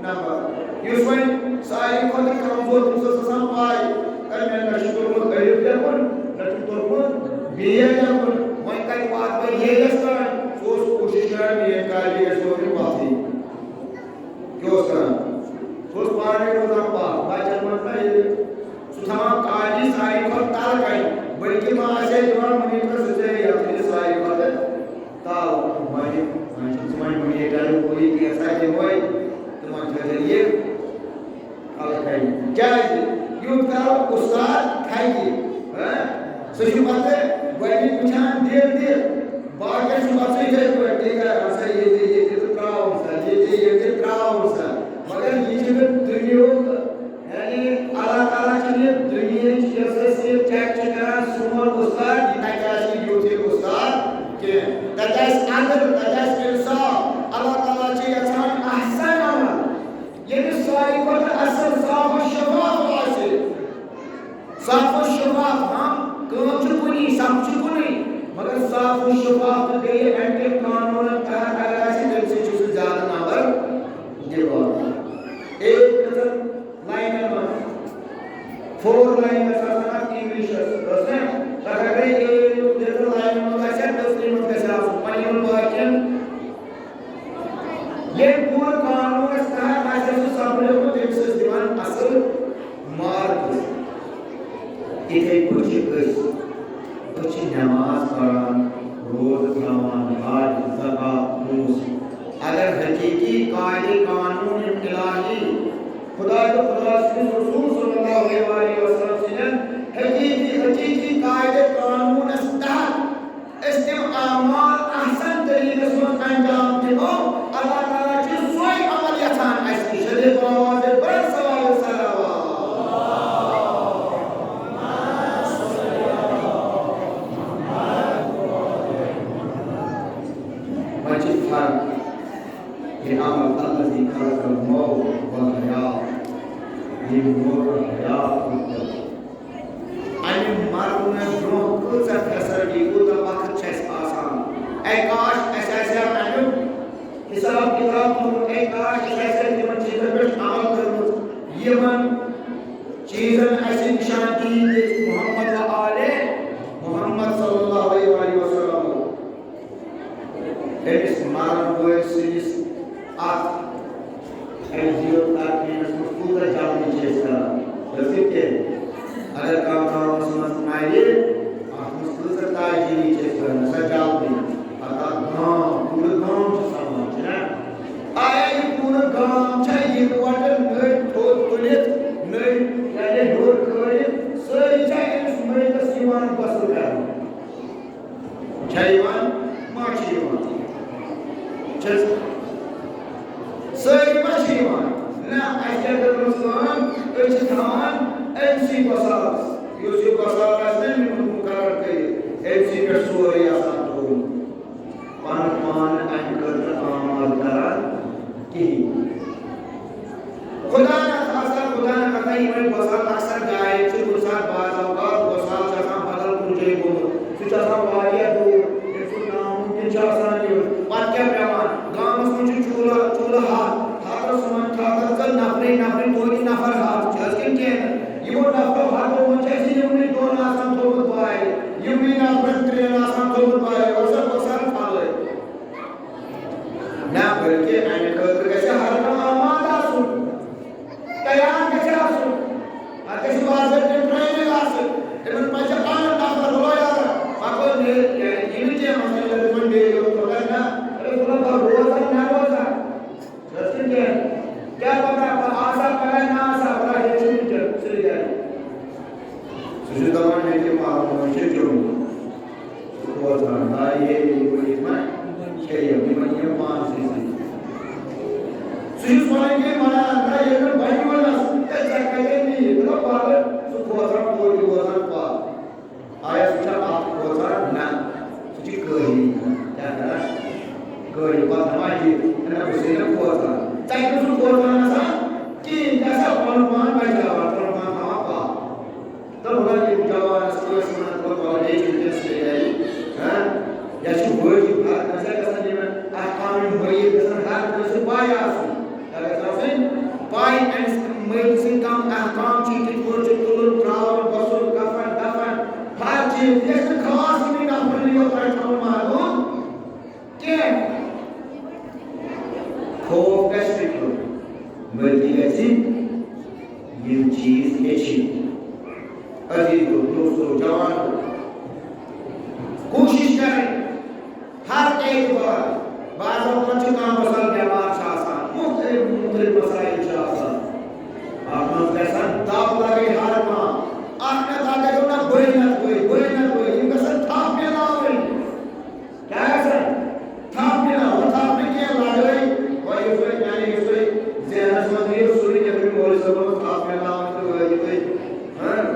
نمبر۔ یُس وۄنۍ ساروی کھۄتہٕ کمزور، تٔمِس ٲس آسان پَے، أمۍ مےٚ نہ چھُ توٚرمُت الف لیکھُن، نہ چھُ توٚرمُت بے لیکھُن، وۄنۍ کَتہِ واتہٕ بہٕ یے یَس تام؟ سُہ اوس کوٗشِش کران، میٛٲنۍ کاپی گژھِ روزٕنۍ پَتھٕے۔ کیٛاہ اوس کران؟ سُہ اوس پانے روزان پتھ، بچن منٛز نہ ییٚلہِ سُہ تھاوان کاپی ساروی کھۄتہٕ تل کنہِ، بلکہِ ما آسہِ ہے دِوان مونیٹرس زٕ ژےٚ یتھ ییٚلہِ ساروی کھۄتہٕ تل، وۄنۍ، وۄنۍ چھُنہٕ سُہ وۄنۍ مونیٹر کوٗری کینٛژھا دِموے، تہٕ وۄنۍ تھٲوزٮ۪ن یہِ تل کنہِ۔ کیٛازِ؟ یوٗت کال اُستاد تھکہِ، ہہ؟ سُہ چھُ پتہٕ گۄڈٕنِچ وٕچھان دِل دِل۔ باقین چھُ پتہٕ سُہ یِتھَے پٲٹھۍ، ٹھیٖک ہے، ہسا ییٚتہِ، ییٚتہِ تہٕ ترٛاوُن سا، ییٚتہِ، ییٚتہِ ترٛاوُن سا۔ مگر یہِ چھُنہٕ دُنیہُک، یعنی اللہ تعالیٰ چھُنہٕ یہِ دُنیہٕچ یۄس أسۍ یہِ چیک چھِ کران، سون اُستاد، یہِ تَتہِ آسہِ نہٕ یُتھ یہِ اُستاد کینٛہہ۔ تَتہِ آسہِ عدل، تَتہِ آسہِ اِنصاف۔ اللہ تعالیٰ چھُ یَژھان احسن عمل۔ ییٚمِس ساروی کھۄتہٕ اصل صاف و شفاف آسہِ، صاف و شفاف، ہم کٲم چھِ کُنی، سب چھِ کُنی، مگر صاف و شفاف تہٕ بیٚیہِ اَمہِ کٮ۪ن قانوٗنن تحت اگر آسہِ، تٔمۍ سۭتۍ چھُ سُہ زیادٕ نمبر دِوان۔ اے کٔژَن لاینن منٛز؟ فور لاین ٲس آسان اَتھ انگلشس، ٲس نا؟ تَتھ اگرے اے یوت کٔژَن لاینن منٛز آسہِ ہا، تٔژنٕے منٛز گژھِ ہا آسُن، وۄنۍ یِمن باقین ییٚمۍ پوٗرٕ قانوٗنس تحت آسہِ سُہ سمجھومُت، تٔمِس ٲسۍ دِوان اصل مارکس۔ یِتھے پٲٹھۍ چھِ أسۍ، أسۍ چھِ نماز پران، روزٕ تھاوان، حج، زکات، پونٛسہٕ۔ اگر حقیقی قاعدے قانون یِم الہی خدا تہٕ خدا سٕنٛدِس رسول صلی اللہ علیہ وآلہ وسلم سٕنٛدٮ۪ن حقیقی، حقیقی قاعدے قانونس تحت أسۍ تِم اعمال احسن طریٖقس منٛز انجام دِمو، اللہ تعالیٰ چھُ سُے عمل یژھان اَسہِ نِش۔ شدیٖد آواز بلند صلوات و سلام۔ وۄنۍ چھِ فرق۔ العمل الذي خلق الموت والحياة ليبلوكم أيكم أحسن عملا۔ اَمہِ مرنہٕ برٛونٛہہ کۭژاہ فیسلٹی، کوٗتاہ وقت چھُ اَسہِ آسان؟ اے کاش، اَسہِ آسہِ ہا اَمیُک حساب کتاب تھوٚومُت، اے کاش، اَسہِ آسہِ ہا تِمن چیٖزن پٮ۪ٹھ عمل کٔرمٕژ، یِمن چیٖزن اَسہِ نِشان دِتۍ محمد و آلِ محمد صلی اللہ علیہ وآلہ وسلم۔ أمِس مرن وٲلۍ سٕنٛدِس اَتھ اَمہِ زیٖرو ترقینَس منٛز کوٗتاہ جلدی چھِ أسۍ کران؟ دٔپِو تیٚلہِ، اگر کانٛہہ گامَس منٛز مرِ، اَتھ منٛز کۭژاہ تاجگی چھِ أسۍ کران؟ سۄ جلدی۔ پَتہٕ اَتھ گام، پوٗرٕ گام چھُ سَمان، چھُنہ؟ آیا یہِ پوٗرٕ گام چھا یِکوَٹہٕ نٔرۍ تھوٚد تُلِتھ، نٔرۍ یعنی ہیوٚر کھٲلِتھ، سٲری چھا أمِس مٲلِکَس یِوان غسل کرنہٕ؟ چھا یِوان؟ ما چھِ یِوان؟ چھِ حظ؟ سٲری ما چھِ یِوان؟ نہ، اَسہِ کیٛاہ کٔرمٕژ کٲم؟ أسۍ چھِ تھاوان أمۍ سٕے گۄسالَس، یُس یہِ گۄسالہٕ آسہِ نہ نیوٗمُت مُقرر کٔرِتھ، أمۍ سٕے پٮ۪ٹھ سورُے آسان تھوٚومُت۔ پَنُن پان اَمہِ خٲطرٕ آمادٕ کران کِہیٖنۍ۔ خدا نہ خاصہ، خدا نہ خاصہ، یِمَے گۄسال اکثر گاڑِ چھِ کُنہِ ساتہٕ بعض اوقات گۄسال چھُ آسان بدل کُنہِ جایہِ گوٚمُت۔ سُہ چھُ آسان واریاہ دوٗر، تٔمۍ سُنٛد نامُمکِن چھُ آسان یُن۔ پَتہٕ کیٛاہ پٮ۪وان؟ گامَس منٛز چھُ چوٗلہٕ، چوٗلہٕ ہَتھ، ہَتَس منٛز، ہَتَس گٔے نفرٕے نفرٕے، توتہِ نفر ہَتھ چھِ حظ کِنہٕ کینٛہہ؟ یِمو نفرو ہَتو منٛز چھِ اَسہِ یِمنٕے دۄن آسان تھوٚومُت بایہِ، یِمنٕے نفرَن ترٛٮ۪ن آسان تھوٚومُت بایہِ، اوس سا گۄسال پھَلٲے۔ نہ، بلکہ اَمہِ خٲطرٕ گژھِ ہر کانٛہہ آمادٕ آسُن، تیار گژھِ آسُن۔ اَتھ گژھِ باضٲبطہٕ ٹریننگ آسٕنۍ۔ تِمن پَزِ پَنُن نفر روزان۔ پَکو نہٕ، یعنی یہِ نہٕ کینٛہہ، مثلاً، ییٚلہِ تِمن بیٚیہِ یوت کوٚر نہ، اَرے، ژٕ ما روزان، نہ روزان۔ چھِ حظ کِنہٕ کینٛہہ؟ کیٛاہ پَتہ، بہٕ آسا پَگاہ، نہ آسا، بہٕ ہیٚچھِ وٕنکیٚن سرینگرٕ۔ سُہ چھُ دَپان، مےٚ تہِ معلوم، یہِ چھُ جوٚم۔ سُہ کھوژان، ہاے ہے، یہِ ؤنِتھ ما چھےٚ یِم، یِمن یِم پانسٕے سۭتۍ۔ سُہ چھُس وَنان کہِ وَنان، نہ، ییٚلہِ نہٕ بَنہِ وَنَس، ہے، ژےٚ کَتہِ نِیہِ؟ مطلب، پَتہٕ سُہ کھوژان، توتہِ روزان پَتھ۔ آیا سُہ چھا اَتھ کھوژان؟ نہ، سُہ چھُ قٲیِل۔ کیٛاہ کَران؟ قٲیِل۔ پَتہٕ دَپان یہِ، نہ، بہٕ چھُسَے نہٕ کھوژان۔ ژےٚ چھُنہٕ سُہ کھوژان آسان کِہیٖنۍ، ژےٚ آسان پَنُن پان بَچاوان، پَنُن پان تھاوان پَتھ۔ تہٕ مطلب، یِم جوان ٲسۍ، ٲسۍ وَنان، دوٚپُکھ، "وَلہٕ، بیٚیہِ چھُنہٕ کینٛہہ، سُہ گٔیے، ہاں؟ یا چھُ وٲجِب، ہر کٲنٛسہِ گژھن یِمَن احکام یِم مٔیِت گژھن ہر کٲنٛسہِ پَے آسٕنۍ۔ کیٛاہ گژھِ آسٕنۍ؟ پَے أمِس مٔیِت سٕنٛدۍ کَم احکام چھِ، کِتھ پٲٹھۍ چھُ تُلُن، ترٛاوُن، غسل، کفن، دفن، ہر چیٖز۔ یہِ گژھِ نہٕ خاص کُنہِ نفرَن یوت تام تھاوُن محدوٗد کینٛہہ۔ خوف گژھِ نہٕ کھیوٚن، بلکہِ گژھِ یِم چیٖز ہیٚچھِنۍ۔ عزیزو، دوستو، جوانو، کوٗشِش کَرٕنۍ ہر اعتبار۔ بعض اوقات چھُ کانٛہہ مثلاً بٮ۪مار چھُ آسان، مُختٔلِف مُختٔلِف مسائل چھِ آسان۔ اَتھ منٛز گژھن دَب لَگٕنۍ ہر کانٛہہ۔ اَکھ نَتہٕ اَکھ گژھِ وَنان، "بٔے نَتہٕ بٔے، بٔے نَتہٕ بٔے۔" یِم گژھن تھپھ مِلاوٕنۍ۔ کیٛاہ گژھن؟ تھپھ مِلاو، ہُہ تھپھ نہٕ کینٛہہ، لڑٲے۔ وۄنۍ یُس تۄہہِ، یعنی یُس تۄہہِ ذہنس منٛز یِیو، سُے دِیِو مولوی صٲبن منٛز تھپھ مِلاوان تہٕ وٲتِو تُہۍ، ہاں،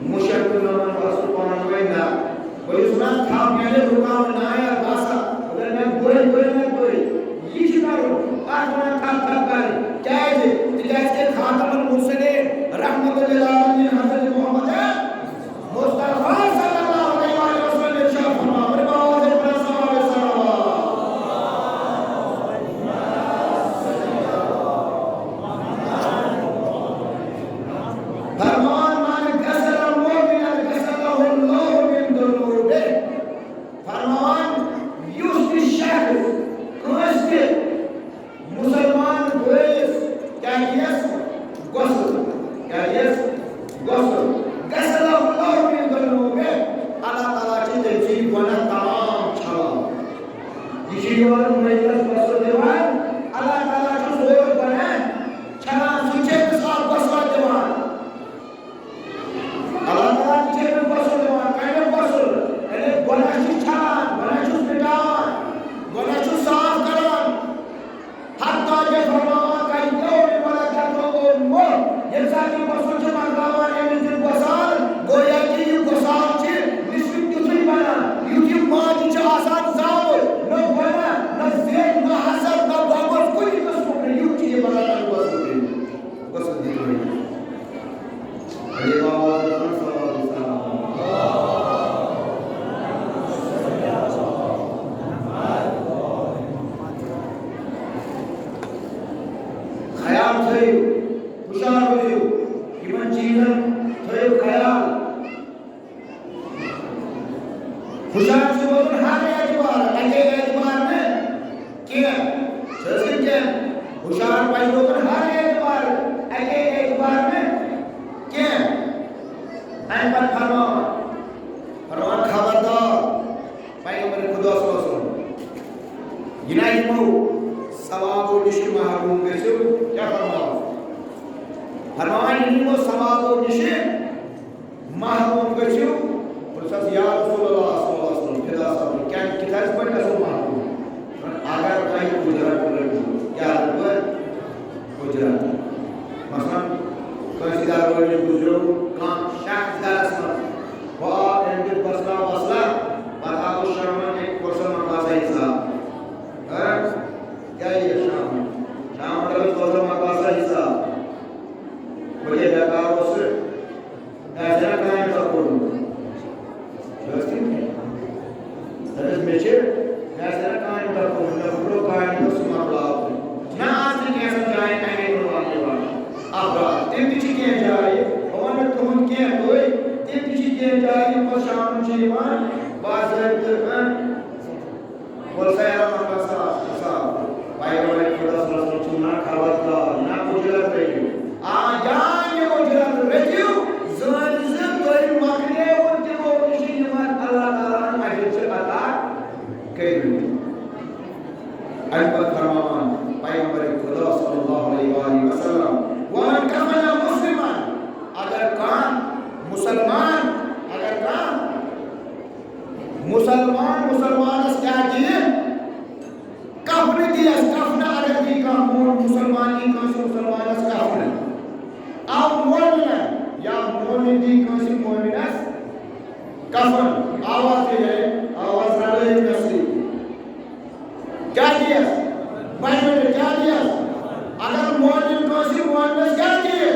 مُشک تہٕ نمن وَسُن پانہٕ ؤنۍ نہ۔ بہٕ چھُس وَنان، تھپھ مِلہِ رُکاوُن، نہ یار، بس ہا، اگر مےٚ گوٚے، گوٚے، مےٚ گوٚے۔ یہِ چھُ کَرُن، اَتھ وَنان تھپھ تھپھ کَرٕنۍ۔ کیٛازِ؟ تِکیٛازِ کہِ خاتم المرسلین رحمت للعالمین حضرت تھٲیِو، ہُشار روٗزِو، یِمن چیٖزن تھٲیِو خیال۔ ہُشار چھُ روزُن ہر اعتبار، اَکے اعتبار نہٕ کینٛہہ۔ چھِ حظ کِنہٕ کینٛہہ؟ ہُشار پَزِ روزُن ہر اعتبار، اَکے اعتبار نہٕ کینٛہہ۔ اَمہِ پَتہٕ فرماوان، فرماوان، خبردار، پیغمبر خدا صلی اللہ علیہ وسلم، یہِ نہ یِمو ثوابو نِش محروم گٔژھِو، کیٛاہ فرماوان؟ فرماوان، یہِ نہ یِمو ثوابو نِش محروم گٔژھِو۔ پرٛژھس، یا رسول اللہ صلی اللہ علیہ وسلم، فدا صٲب، کیٛاہ، کِتھ حظ پٲٹھۍ گژھو محروم؟ اگر تۄہہِ اُجرت رٔٹِو، کیٛاہ رٔٹِو؟ اُجرت۔ مثلاً، کٲنٛسہِ گرٕ وٲلِس گُزریو کانٛہہ شخص گرس منٛز، ہُہ آو، أمۍ دیُت بسلا وسلا، پتہٕ آوُس شامن، أمۍ کوٚر سا مۄکلاو سا حساب۔ ہہ؟ کیٛاہ یہِ شامن؟ شامن دوٚپُس، کوٚر سا مۄکلاو سا حساب۔ بہٕ کیٛاہ بیکار اوسُس؟ مےٚ آسہِ ہا کامہِ دۄہ کوٚرمُت۔ چھُ حظ ٹھیٖک؟ دَپٮ۪س، مےٚ چھِ، مےٚ آسہِ ہا کامہِ دۄہ کوٚرمُت، مےٚ پھُٹرو کامہِ دۄہ سُہ مۄکلاو۔ نہ، آز چھِ کینٛژھن جایَن اَمے برونٛہہ یِوان افراد۔ تِم تہِ چھِ کینٛہہ جایہِ، بہٕ وَنہٕ نہٕ تُہُنٛد کینٛہہ تُہۍ، تِم تہِ چھِ کینٛہہ جایہِ، یِم پَتہٕ شامَن چھِ یِوان باضٲبطہٕ، اَن، وَلہٕ سا یارا، مۄکلاو سا، سا۔ پیغمبر خدا صلی اللہ علیہ وسلم چھُ وَنان، خبردار، نہ اُجرت رٔٹِو۔ آ جان یہِ اُجرت رٔٹِو، زٲنِو زِ تُہۍ مۄکلیوٕ تِمو نِش یِمن اللہ تعالیٰ ہن اجر چھِ عطا کٔرمٕتۍ۔ اَمہِ پتہٕ فرماوان پیغمبر خدا صلی اللہ علیہ وآلہ وسلم، وَمَنْ كَفَنَ مُسْلِمًا، اگر کانٛہہ مُسلمان، اگر کانٛہہ مُسلمان مُسلمانس کیٛاہ دِیہِ؟ کفنہٕ دِیَس، کفنہٕ اگر دی کانٛہہ مو-، مُسلمان دی کٲنٛسہِ مُسلمانس کفنہٕ۔ او مومنن، یا مومن دی کٲنٛسہِ مومنس کفن۔ آواز دِ، یعنی آواز رلٲیِو مےٚ سۭتۍ۔ کیٛاہ دِیَس؟ بَنیومُت کیٛاہ دِیَس؟ اگر مومن کٲنٛسہِ مومنس کیٛاہ دِیہِ؟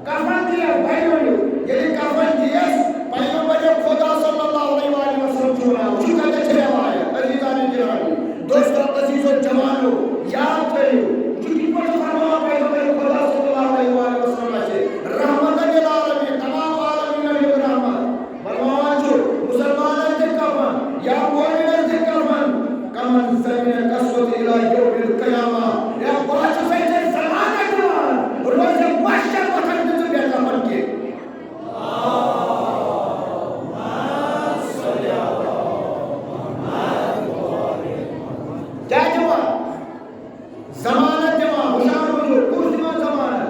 کفن دِیَس، بَنیومُت۔ ییٚلہِ کفن دِیَس، پیغمبر خدا صلی اللہ علیہ وآلہ وسلم چھُ وَنان، وٕچھِو کَتٮ۪تھ چھِ رٮ۪وایت، عزیزانِ گرامی، دوستو، عزیزو، جوانو، یاد تھٲیِو، وٕچھِو کِتھ پٲٹھۍ چھُ فرماوان پیغمبر خدا صلی اللہ علیہ وآلہ وسلم اَسہِ، رحمتاً للعالمین، تمام عالمیٖنَن ہُنٛد رحمت۔ فرماوان چھُ، مُسلمانس دِ کفن یا مومنس دِ کفن، کمن زمین کسوت الی یوم القیامہ۔ یا بہٕ چھُسے ژےٚ ضمانت دِوان، روزِ محشر وۄتھن نہٕ ژٕ بے کفن کینٛہہ۔ کیٛاہ دِوان؟ ضمانت دِوان، ہُشار روٗزِو، کُس دِوان ضمانت؟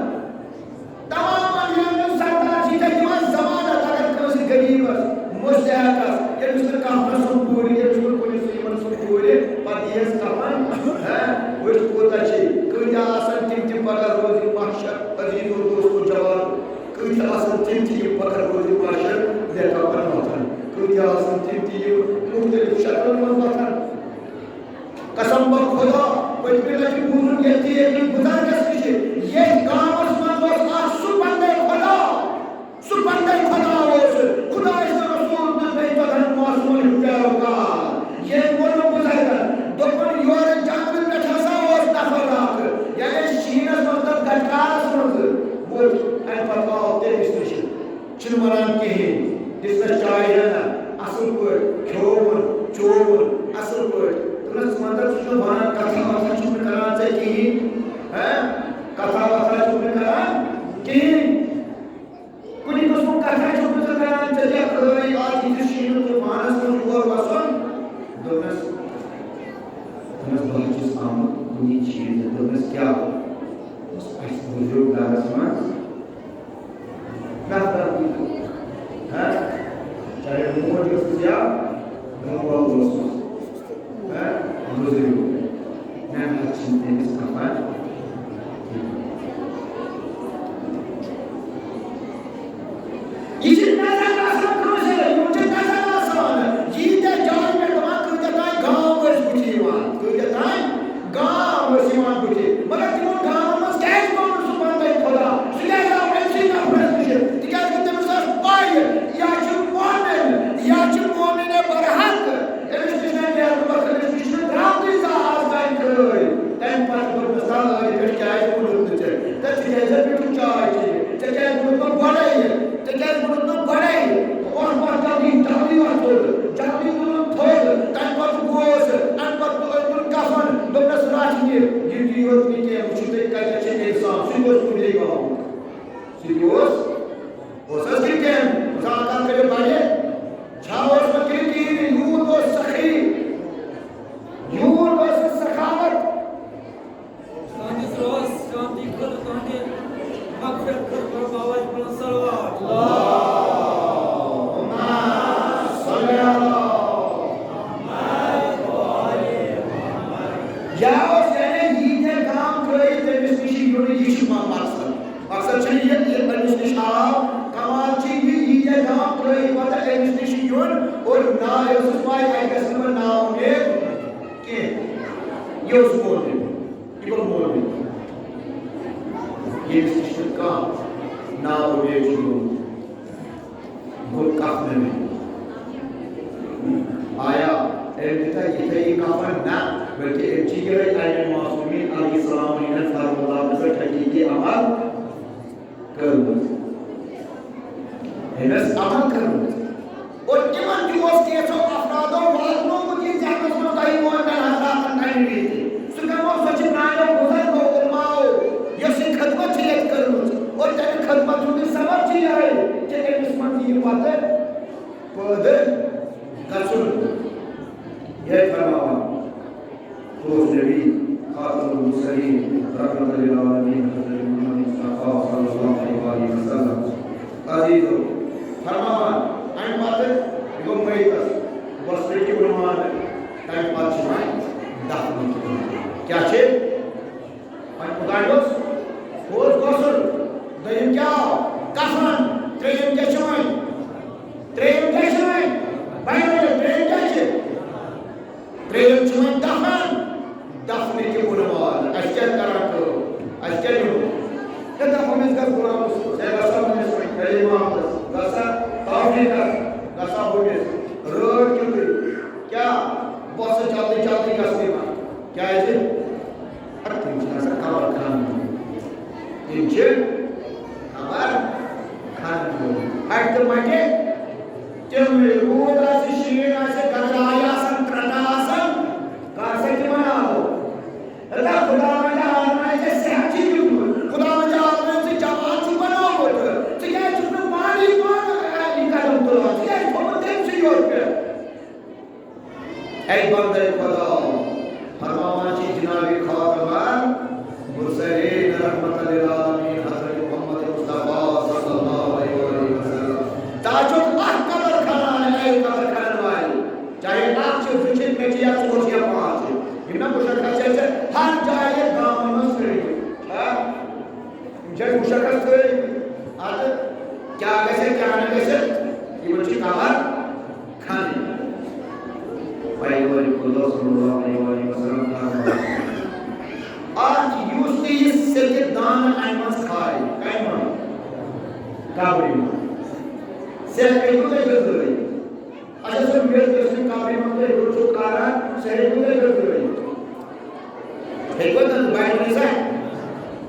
تمام یِمن سردار چھِ تَتہِ دِوان ضمانت، اگر کٲنٛسہِ غریٖبس، مستحقس، ییٚمِس نہٕ کفنس سُمب پوٗرِ، ییٚمِس نہٕ کُنہِ سُہ یِمن سُمب پوٗرِ، پتہٕ یِیَس کفن، ہہ، وٕچھ کوٗتاہ چھِ، کۭتیٛاہ آسن تِم تہِ پگاہ روزِ محشر، عزیزو دوستو جوان، کۭتیٛاہ آسن تِم تہِ یِم پگاہ روزِ محشر بے کفن وۄتھن، کۭتیٛاہ آسن تِم تہِ یِم مُختٔلِف شکلن منٛز وۄتھن۔ قسم بہ خدا، پٔتمہِ لٹہِ بوٗزُم ییٚتہِ، ییٚتہِ بُزرگس نِش، ییٚتہِ گامس منٛز اوس اکھ سُہ بندے خدا، سُہ بندے خدا اوس، خدایہِ سُنٛد رسول تہٕ بیٚیہِ ژۄدہن معصومن ہُنٛد پیروکار۔ ییٚمۍ ووٚن بُزرگن، دوٚپُن، یورٕ جنگلہٕ پٮ۪ٹھ ہسا اوس نفر اکھ، یعنی شیٖنس منٛز تتھ گٹکارس منٛز ووٚتھ، امہِ پتہٕ آو تٔمِس نِش۔ چھِنہٕ وَنان کِہیٖنۍ۔ دِژنَس چاے ہنا، اَصٕل پٲٹھۍ کھیوٚوُن، چووُن، اَصٕل پٲٹھۍ۔ دوٚپنَس، ژٕ وَن تہٕ، ژٕ چھُکھ وَنان، کَتھا وَتھا چھُکھ نہٕ کَران ژےٚ کِہیٖنۍ، ہہ؟ کَتھا وَتھا چھُکھ نہٕ کَران کِہیٖنۍ۔ کُنہِ قٕسمُک کَتھا چھُکھ نہٕ ژٕ کَران، ژےٚ کیٛاہ خٲرٕے آز یِتھِس شیٖنہٕ طوٗفانَس منٛز یور وَسُن؟ دوٚپنَس، دوٚپنَس، بہٕ حظ چھُس آمُت کُنہِ چیٖزٕ۔ دوٚپنَس، کیٛاہ؟ دوٚپنَس، اَسہِ گُزریو گَرَس منٛز نفر۔ ہہ؟ چاہے موج ٲسٕس یا مول اوسُس۔ ہہ؟ گُزریو۔ مےٚ نہ حظ چھِنہٕ تٔمِس خبر۔ یہِ چھِ نظر آسان کٲنٛسہِ، یِمَن چھِ نظر آسان۔ ییٖتیٛاہ جایہِ مےٚ دَپان، کۭتیٛاہ تام گام ٲسۍ بٕتھِ یِوان، کۭتیٛاہ تام گام ٲسۍ یِوان بٕتھِ، مگر تِمن گامن منٛز کیٛازِ گوٚو نہٕ سُہ بندے خدا؟ سُہ کیٛازِ آو أمسٕے نفرس نِش؟ تِکیٛازِ کہِ تٔمِس ٲس پَے، یا چھُ مؤمن، یا چھُ مؤمن برحق۔ أمِس نِش نہٕ نیرنہٕ مۄکھٕ، أمِس نِش چھُنہٕ درٛامتُے زانٛہہ آز تام خٲرٕے۔ تَمہِ پتہٕ دوٚپنَس، "تَلہٕ ٲدِ پٮ۪ٹھ کیٛازِ ووٚنُتھ نہٕ ژےٚ؟" تہٕ یہِ، یہِ تہِ یوت نہٕ کینٛہہ، وٕچھِو تُہۍ کَتٮ۪تھ چھِ اِنسان، سُہ تہِ اوس کُنہِ جایہِ گاوُن۔ سُہ تہِ اوس، اوس حظ کِنہٕ کینٛہہ؟ زانٛکار کٔرِو بَڑِ، چھا اوسمُت کِنہٕ کِہیٖنۍ؟ یوٗت اوس سخی، یوٗت اوس سخاوت۔ تُہنٛدِس روحس شانتی خٲطرٕ، تُہنٛدِ مغفرت خٲطرٕ کرو بہٕ آواز بلند صلوات۔ اللہم صل علی محمد و آل محمد۔ یا اوس یعنی ییٖتیٛاہ گام ترٛٲیِتھ تٔمِس نِش یُن، یہِ چھُ م-، مقصد۔ مقصد چھُنہٕ یہِ، یہِ أمِس نِش آو، کمال چھُ یہِ، ییٖتیٛاہ گام ترٛٲیِتھ پتہٕ أمِس نِش یُن اور نا، أمِس اوس پَے اَتہِ گژھِ نہٕ وۄنۍ نا اُمید کینٛہہ۔ یہِ اوس مولوی، یہِ گوٚو مولوی۔ ییٚمِس نِش نہٕ کانٛہہ نا اُمید چھُ گوٚمُت، گوٚو کفنہٕ مےٚ۔ آیا أمۍ دِتھا یِتھَے یہِ کفن؟ نہ، بلکہِ أمۍ چھِ یِہوٚے عین معصومین علیہ السلام ہٕنٛدٮ۪ن فرموداتن پٮ۪ٹھ حقیٖقی عمل کٔرمٕژ۔ أمۍ ٲس عمل کٔرمٕژ۔ اور تِمن تہِ اوس کینٛژھو افرادو واتنومُت یہِ ذہنس منٛز، تۄہہِ ووٚن مےٚ حضراتن تمہِ وِزِ۔ سُہ کمو، سۄ چھِ پرٛانیو بُزرگو، علماو، یۄس یہِ خدمت چھِ ییٚتہِ کٔرمٕژ۔ اور تَمہِ خدمت ہُنٛد یہِ ثمر چھُ یِہوٚے کہِ أمِس منٛز یِیہِ پتہٕ پٲدٕ گژھُن۔ یِہوٚے فرماوان۔ اوس نبی خاتم المرسلین رحمت للعالمین حضرت محمد مصطفیٰ صلی اللہ علیہ وآلہ وسلم۔ عزیزو، فرماوان، اَمہِ پتہٕ یہِ گوٚو میتَس وۄستہٕ کہِ عنوان، تَمہِ پتہٕ چھِ وۄنۍ دفنہٕ کہِ عنوان۔ کیٛاہ چھِ؟ وۄنۍ کوٚتام اوس؟ ہُہ اوس غسل۔ دوٚیِم کیٛاہ آو؟ کفن۔ ترٛیٚیِم کیٛاہ چھِ وۄنۍ؟ ترٛیٚیِم کیٛاہ چھِ وۄنۍ؟ بَنیو، ترٛیٚیِم کیٛاہ چھِ؟ ترٛیٚیِم چھُ وۄنۍ دفن، دفنہٕ کہِ بُنہٕ وال۔ اَسہِ کیٛاہ کران کٲم؟ اَسہِ کیٛاہ نیوٗ؟ ہے دَپان أسۍ گژھ غلام رسول، ہے گژھان أمِس وۄنۍ علی محمدس، گژھان توفیقس، گژھان ہُمِس۔ رٲتۍ کیُتھُے کیٛاہ؟ بۄسہٕ جلدی جلدی گژھنٕے پَتہٕ۔ کیٛازِ؟ اَدٕ تِم چھِنہٕ آسان قبر کھنٕنۍ۔ تِم چھِ قبر کھنٕنۍ۔ اَتہِ تہٕ مَٹہِ تِم روٗد آسہِ، شیٖن آسہِ، گگرایہِ آسَن، ترٛٹہٕ آسَن، کر سا تِمن آلو۔ ہے خداوند عالمن ژےٚ صحت چھُے دیُتمُت، خداوند عالمن ژےٚ جوان چھُکھ بنوومُت، ژٕ کیٛازِ چھُکھ نہٕ پانہٕ یہِ پانہٕ یہِ قدم تُلان؟ ژٕ کیٛازِ چھُکھ تھوٚومُت تٔمۍ سٕے یوت پٮ۪ٹھ؟ اے بندے خدا، فرماوان چھِ جناب خاتم المرسلین رحمت للعالمین حضرت محمد مصطفیٰ صلی اللہ علیہ وآلہ وسلم۔ تاجُک اکھ قبر کھنان، اے قبر کھنن والے، چاہے اکھ چھِ، زٕ چھِ، ترٛےٚ چھِ یا ژور چھِ یا پانٛژھ چھِ، یِم نہ مُشخص چھِ، چھِ ہر جایہِ گامن منٛز ترٛٲوِتھ۔ ہا؟ یِم چھِ اَسہِ مُشخص تھٲوِتھ۔ اَدٕ کیٛاہ گژھِ، کیٛاہ نہٕ گژھِ، یِمن چھِ قبر کھنٕنۍ۔ پیغمبر خدا صلی اللہ علیہ وآلہ وسلم فرماوان، اکھ یُس تہِ یہِ سیٚکہِ دانہٕ اَمہِ منٛز کھایہِ، کَمہِ منٛز؟ قبرِ منٛز۔ سیٚکھ ہیٚکِو تُہۍ گٔنزرٲوِتھ؟ اچھا، سُہ میٚژ یۄس تُہۍ قبرِ منٛز تُہۍ ہیوٚر چھِو کھاران، سُہ ہیٚکِو تُہۍ گٔنزرٲوِتھ؟ ہیٚکِوا تُہۍ بَنہِ ؤنِتھ سا؟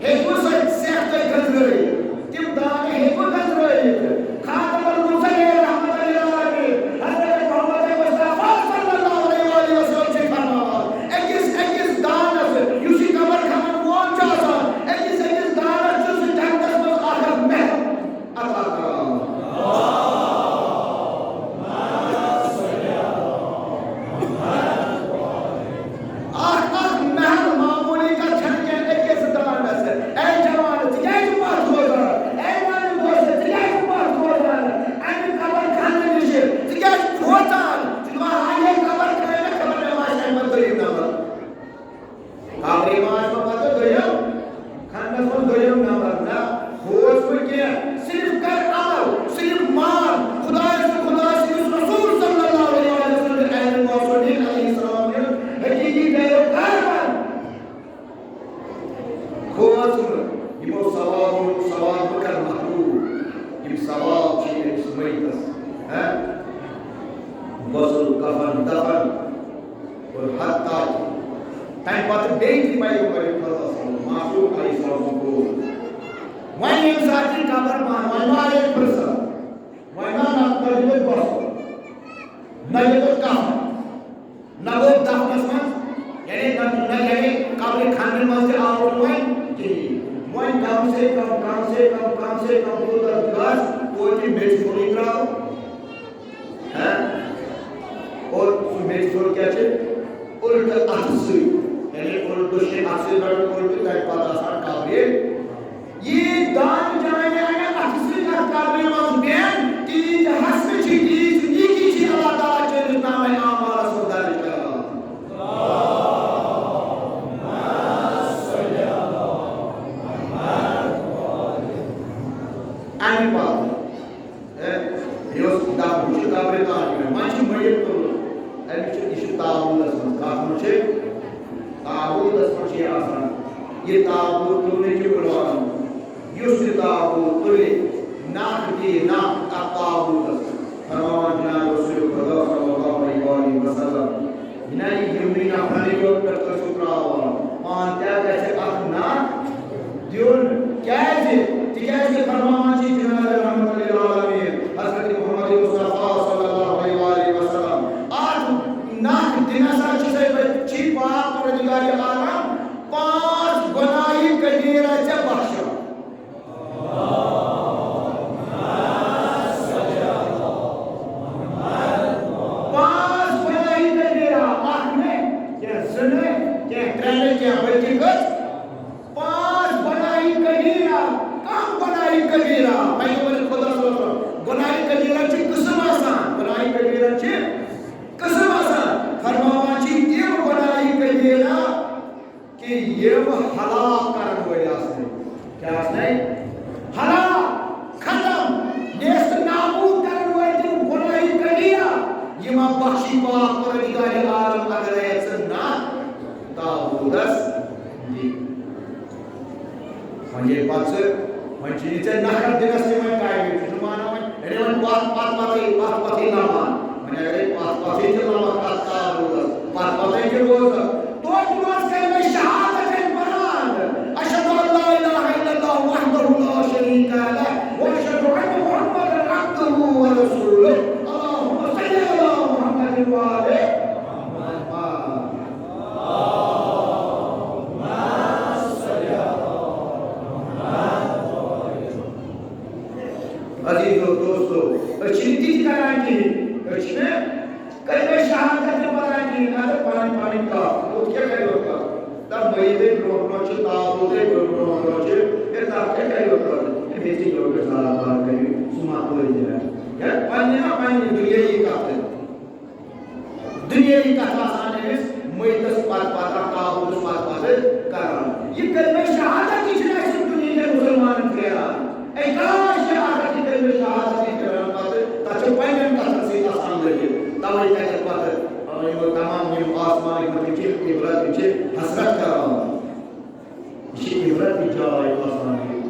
ہیٚکِوٕ سۄ سیٚکھ تُہۍ گٔنزرٲوِتھ؟ تِم دانہِ ہیٚکِوٕ گٔنزرٲوِتھ؟ خاتم المرسلین رحمت للعالمین حضرت محمد مصطفیٰ صلی اللہ علیہ وآلہ وسلم چھِ فرماوان، أکِس أکِس دانَس، یُس یہِ قبر کھنَن وول چھُ آسان، أکِس أکِس دانَس چھُ سُہ جنتَس منٛز اَکھ اَکھ محل عطا کران۔ اکھ اکھ محل معموٗلی کتھ چھنہٕ کینٛہہ أکِس دانس۔ اے جوان، ژٕ کیازِ چھُکھ پتھ روزان؟ اے میانہِ دوست، ژٕ کیازِ چھُکھ پتھ روزان؟ امہِ قبر خانہٕ نِش ژٕ کیازِ چھُکھ کھوژان؟ ژٕ چھُکھ دپان، ہاے، یے قبر خانہٕ، خبر مےٚ ما آسہِ امہِ پتہٕ دوٚیِم نمبر۔ قبرِ ما آسہِ پتہٕ دوٚیِم؟ کھننس منٛز دوٚیِم نمبر نہ، کھوژ نہٕ کینٛہہ، صرف کر عمل، صرف مان خدایس تہٕ خدا سٕنٛدِس رسول صلی اللہ علیہ وسلم تہٕ اہل معصومین علیہ السلام ہُنٛد حقیقی پیروکار بن۔ کھوژ نہٕ، یِمو ثوابو، ثواب مہٕ کر محروم، یِم ثواب چھِ أمِس میتس، ہہ؟ غسل، کفن، دفن۔ اور حتیٰ کہ تمہِ پتہٕ بیٚیہِ تہِ پیغمبر خدا صلی اللہ علیہ وسلم، معصوم علیہ السلام سُنٛد قول۔ وۄنۍ ییٚمہِ ساتہٕ یہِ قبر بنٛد، وۄنۍ ما آیہِ فرصت؟ وۄنۍ ما نہ، نہ دیُتُکھ غسل، نہ دیُتُکھ کفن، نہ گوٚو دفنس منٛز، یعنی نہ، نہ، یعنی قبرِ کم سے کم، کم سے کم، کم سے کم کوٗتاہ گژھ توتہِ میٚژِ پھوٚلٕے ترٛاو۔ ہاں؟ اور سُہ میٚژِ پھوٚل کیٛاہ چھِ؟ اُلٹہٕ اَتھٕ سۭتۍ۔ یعنی اُلٹہٕ چھِ اَتھٕ سۭتۍ رَٹُن، اُلٹہٕ تَمہِ پَتہٕ آسان قبرِ۔ یہِ دَگ جانہِ اَنہِ اَتھٕ سۭتۍ اَتھ قبرِ منٛز بیٚہن، تیٖتۍ حسنہٕ چھِ، تیٖژ نیٖکی چھِ اللہ تعالیٰ چٲنِس نامَے اعمالَس منٛز درٕج کران۔ اَمہِ پَتہٕ، ہے، یہِ اوس دَپ، ہُہ چھُ قبرِ تاج پٮ۪ٹھ، وۄنۍ چھُ مٔیِت تُلُن۔ أمِس چھُ، یہِ چھُ تابوٗتَس منٛز۔ کَتھ منٛز چھِ؟ تابوٗتَس منٛز چھِ یہِ آسان۔ یہِ تابوٗت تُلنہٕ کہِ بُلاوُن۔ یُس یہِ تابوٗت تُلہِ، نَکھ دِیہِ نَکھ اَتھ تابوٗتَس۔ فرماوان جناب رسول خدا صلی اللہ علیہ وآلہ وسلم، نہ یہِ یِمنٕے نفرَنٕے یوت پٮ۪ٹھ تُہۍ چھِو ترٛاوان، پانہٕ تہِ گژھِ اَتھ نَکھ دیُن۔ کیٛازِ؟ تِکیٛازِ فرماوان چھِ جناب رحمت للعالمین حضرت محمد مصطفیٰ صلی اللہ علیہ وآلہ وسلم، اَتھ نَکھ دِنَس ہا چھِ سۄے پَتہٕ چھِ پاک پروردگار عالم پانٛژھ گۄناہہِ کبیرہ ژےٚ بخشان۔ پانٛژھ گۄناہہِ کبیرہ، اکھ نہٕ، کینٛہہ زٕ نہٕ، کینٛہہ ترٛےٚ نہٕ، کینٛہہ بلکہِ کٔژ؟ پانٛژھ گۄناہہِ کبیرہ۔ کم گۄناہہِ کبیرہ؟ پیغمبر خدا صلی اللہ علیہ وسلم، گۄناہہِ کبیرہ چھِ قٕسم آسان، گۄناہہِ کبیرہ چھِ قٕسم آسان۔ فرماوان چھِ تِم گۄناہہِ کبیرہ، کہ یِم ہلاک کرن وٲلۍ آسنٕے۔ کیٛاہ آسنٕے؟ ہلاک، ختم، نیست نابود کرن وٲلۍ تِم گۄناہہِ کبیرہ، یِم بخشی پاک پروردگار عالم اگرے ژٕ نہ تابوٗتس دِ۔ وۄنۍ ییٚلہِ پتہٕ ژٕ، وۄنۍ چھِ یہِ ژےٚ نکھر دِنس تہِ وۄنۍ ٹایمٕے، ژٕ چھُکھ مانان وۄنۍ، یعنی وۄنۍ پتھ، پتھ، پتھٕے، پتھ، پتھٕے نمان۔ وۄنۍ اگرے پتھ، پتھٕے تہِ نمکھ تتھ تابوٗتس، پتھ، پتھٕے تہِ روزکھ۔ توتہِ روز کلمہ شہادت پران۔ اشہد ان لا الہ الا اللہ وحدہ لا شریک لہ، واشہد ان محمدا عبدہ ورسولہ۔ اللہم صل علی محمد وآل محمد۔ عزیزو دوستو، أسۍ چھِنہٕ تہِ تہِ کران کِہیٖنۍ۔ أسۍ چھِنہٕ کلمہ شہادت تہِ پران کِہیٖنۍ۔ اگر پنٕنۍ پنٕنۍ کتھ، ہُتھ کیٛاہ کرِ یورٕ کتھ؟ دپ، مٔیتٕے برونٛہہ برونٛہہ چھِ، تابوٗتٕے برونٛہہ برونٛہہ چھِ، ہے تتھ کیٛاہ کرِ یورٕ کتھ؟ ہے مےٚ تہِ یورٕ پٮ۪ٹھ زار پار کٔرِو، سُہ ما پٲدۍ جاے۔ ہے پننہِ نا پننہِ دُنیٲیی کتھٕ۔ دُنیٲیی کتھٕ آسان أمِس مٔیتس پتہٕ پتہٕ، تابوٗتس پتہٕ پتہٕ کران۔ یہِ کلمہ شہادت تہِ چھِنہٕ اَسہِ دُنیہِکٮ۪ن مُسلمانن پھیران۔ اے کاش یہِ اگر یہِ کلمہ شہادت تہِ پھیران پتہٕ، تتھ چھِ پننٮ۪ن کتھن سۭتۍ آسان لٔگِتھ۔ توے کتٮ۪ن پتہٕ، آ، یِمو تمام یِم آسمانٕکۍ مُلکٕکۍ چھِ عبرت، یِم چھِ حسرت کران۔ یہِ چھِ عبرت تہِ جاے آسان یہِ۔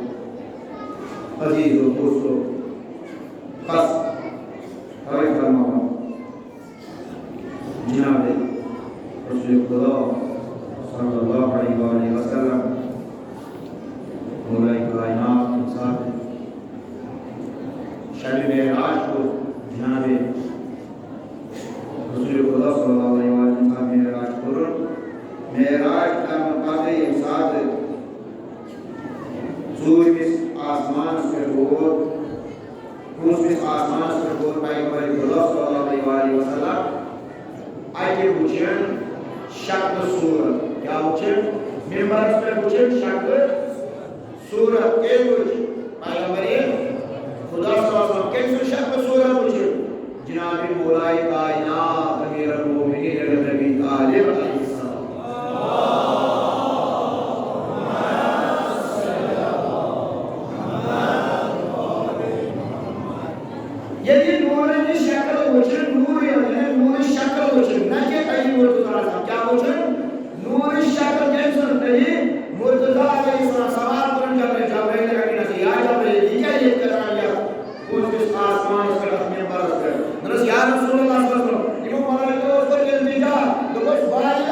عزیزو دوستو، بس، توے فرماوان۔ جناب رسول خدا صلی اللہ علیہ وآلہ وسلم، مولائے کائنات ییٚمہِ ساتہٕ شب معراج کوٚر، جناب رسول خدا صلی اللہ علیہ وآلہ وسلم معراج کوٚرُن۔ معراج کرنہٕ پتہٕ ییٚمہِ ساتہٕ ژوٗرمِس آسمانس پٮ۪ٹھ ووت، پوٗنٛژمِس آسمانس پٮ۪ٹھ ووت پیغمبر خدا صلی اللہ علیہ وآلہ وسلم۔ اَتہِ وُچھن شکلہٕ صوٗرت۔ کیٛاہ وُچھن؟ ممبرس پٮ۪ٹھ وُچھن شکلہٕ صوٗرت۔ کٔمۍ وُچھ؟ پیغمبر خدا صلی اللہ علیہ وسلم۔ کٔمۍ سٕنٛز شکلہٕ صوٗرت وُچھن؟ جناب مولائے کائنات امیر المومنین علی نبی طالب علیہ السلام۔ ییٚلہِ نوٗرن ہٕنٛز شکل وٕچھن، نوٗر ییٚلہِ نوٗرٕچ شکل وٕچھن، نہ کہِ علی مرتضیٰ اعظم، کیٛاہ وٕچھن؟ نوٗرٕچ شکل کٔمۍ سٕنٛز؟ علی مرتضیٰ علیہ السلام۔ سوال کوٚرُن جبرائیل، جبرائیل امینس، یا جبرائیل، یہِ کیٛاہ ییٚتہِ کران یتھ پوٗنٛژمِس آسمانس پٮ۪ٹھ، اتھ ممبرس پٮ۪ٹھ؟ دوٚپنس، یا رسول اللہ صلی اللہ علیہ وسلم، یِمو ملائکو اوس کوٚرمُت التجا، دوٚپُس، واریاہ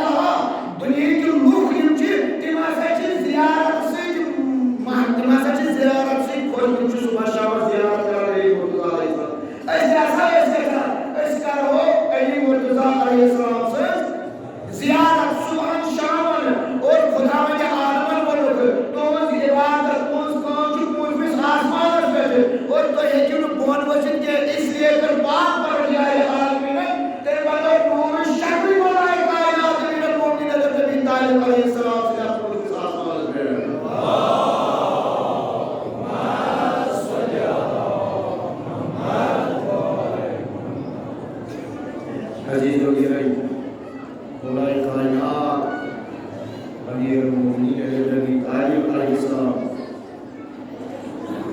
امیر المؤمنین علی ابی طالب علیہ السلام۔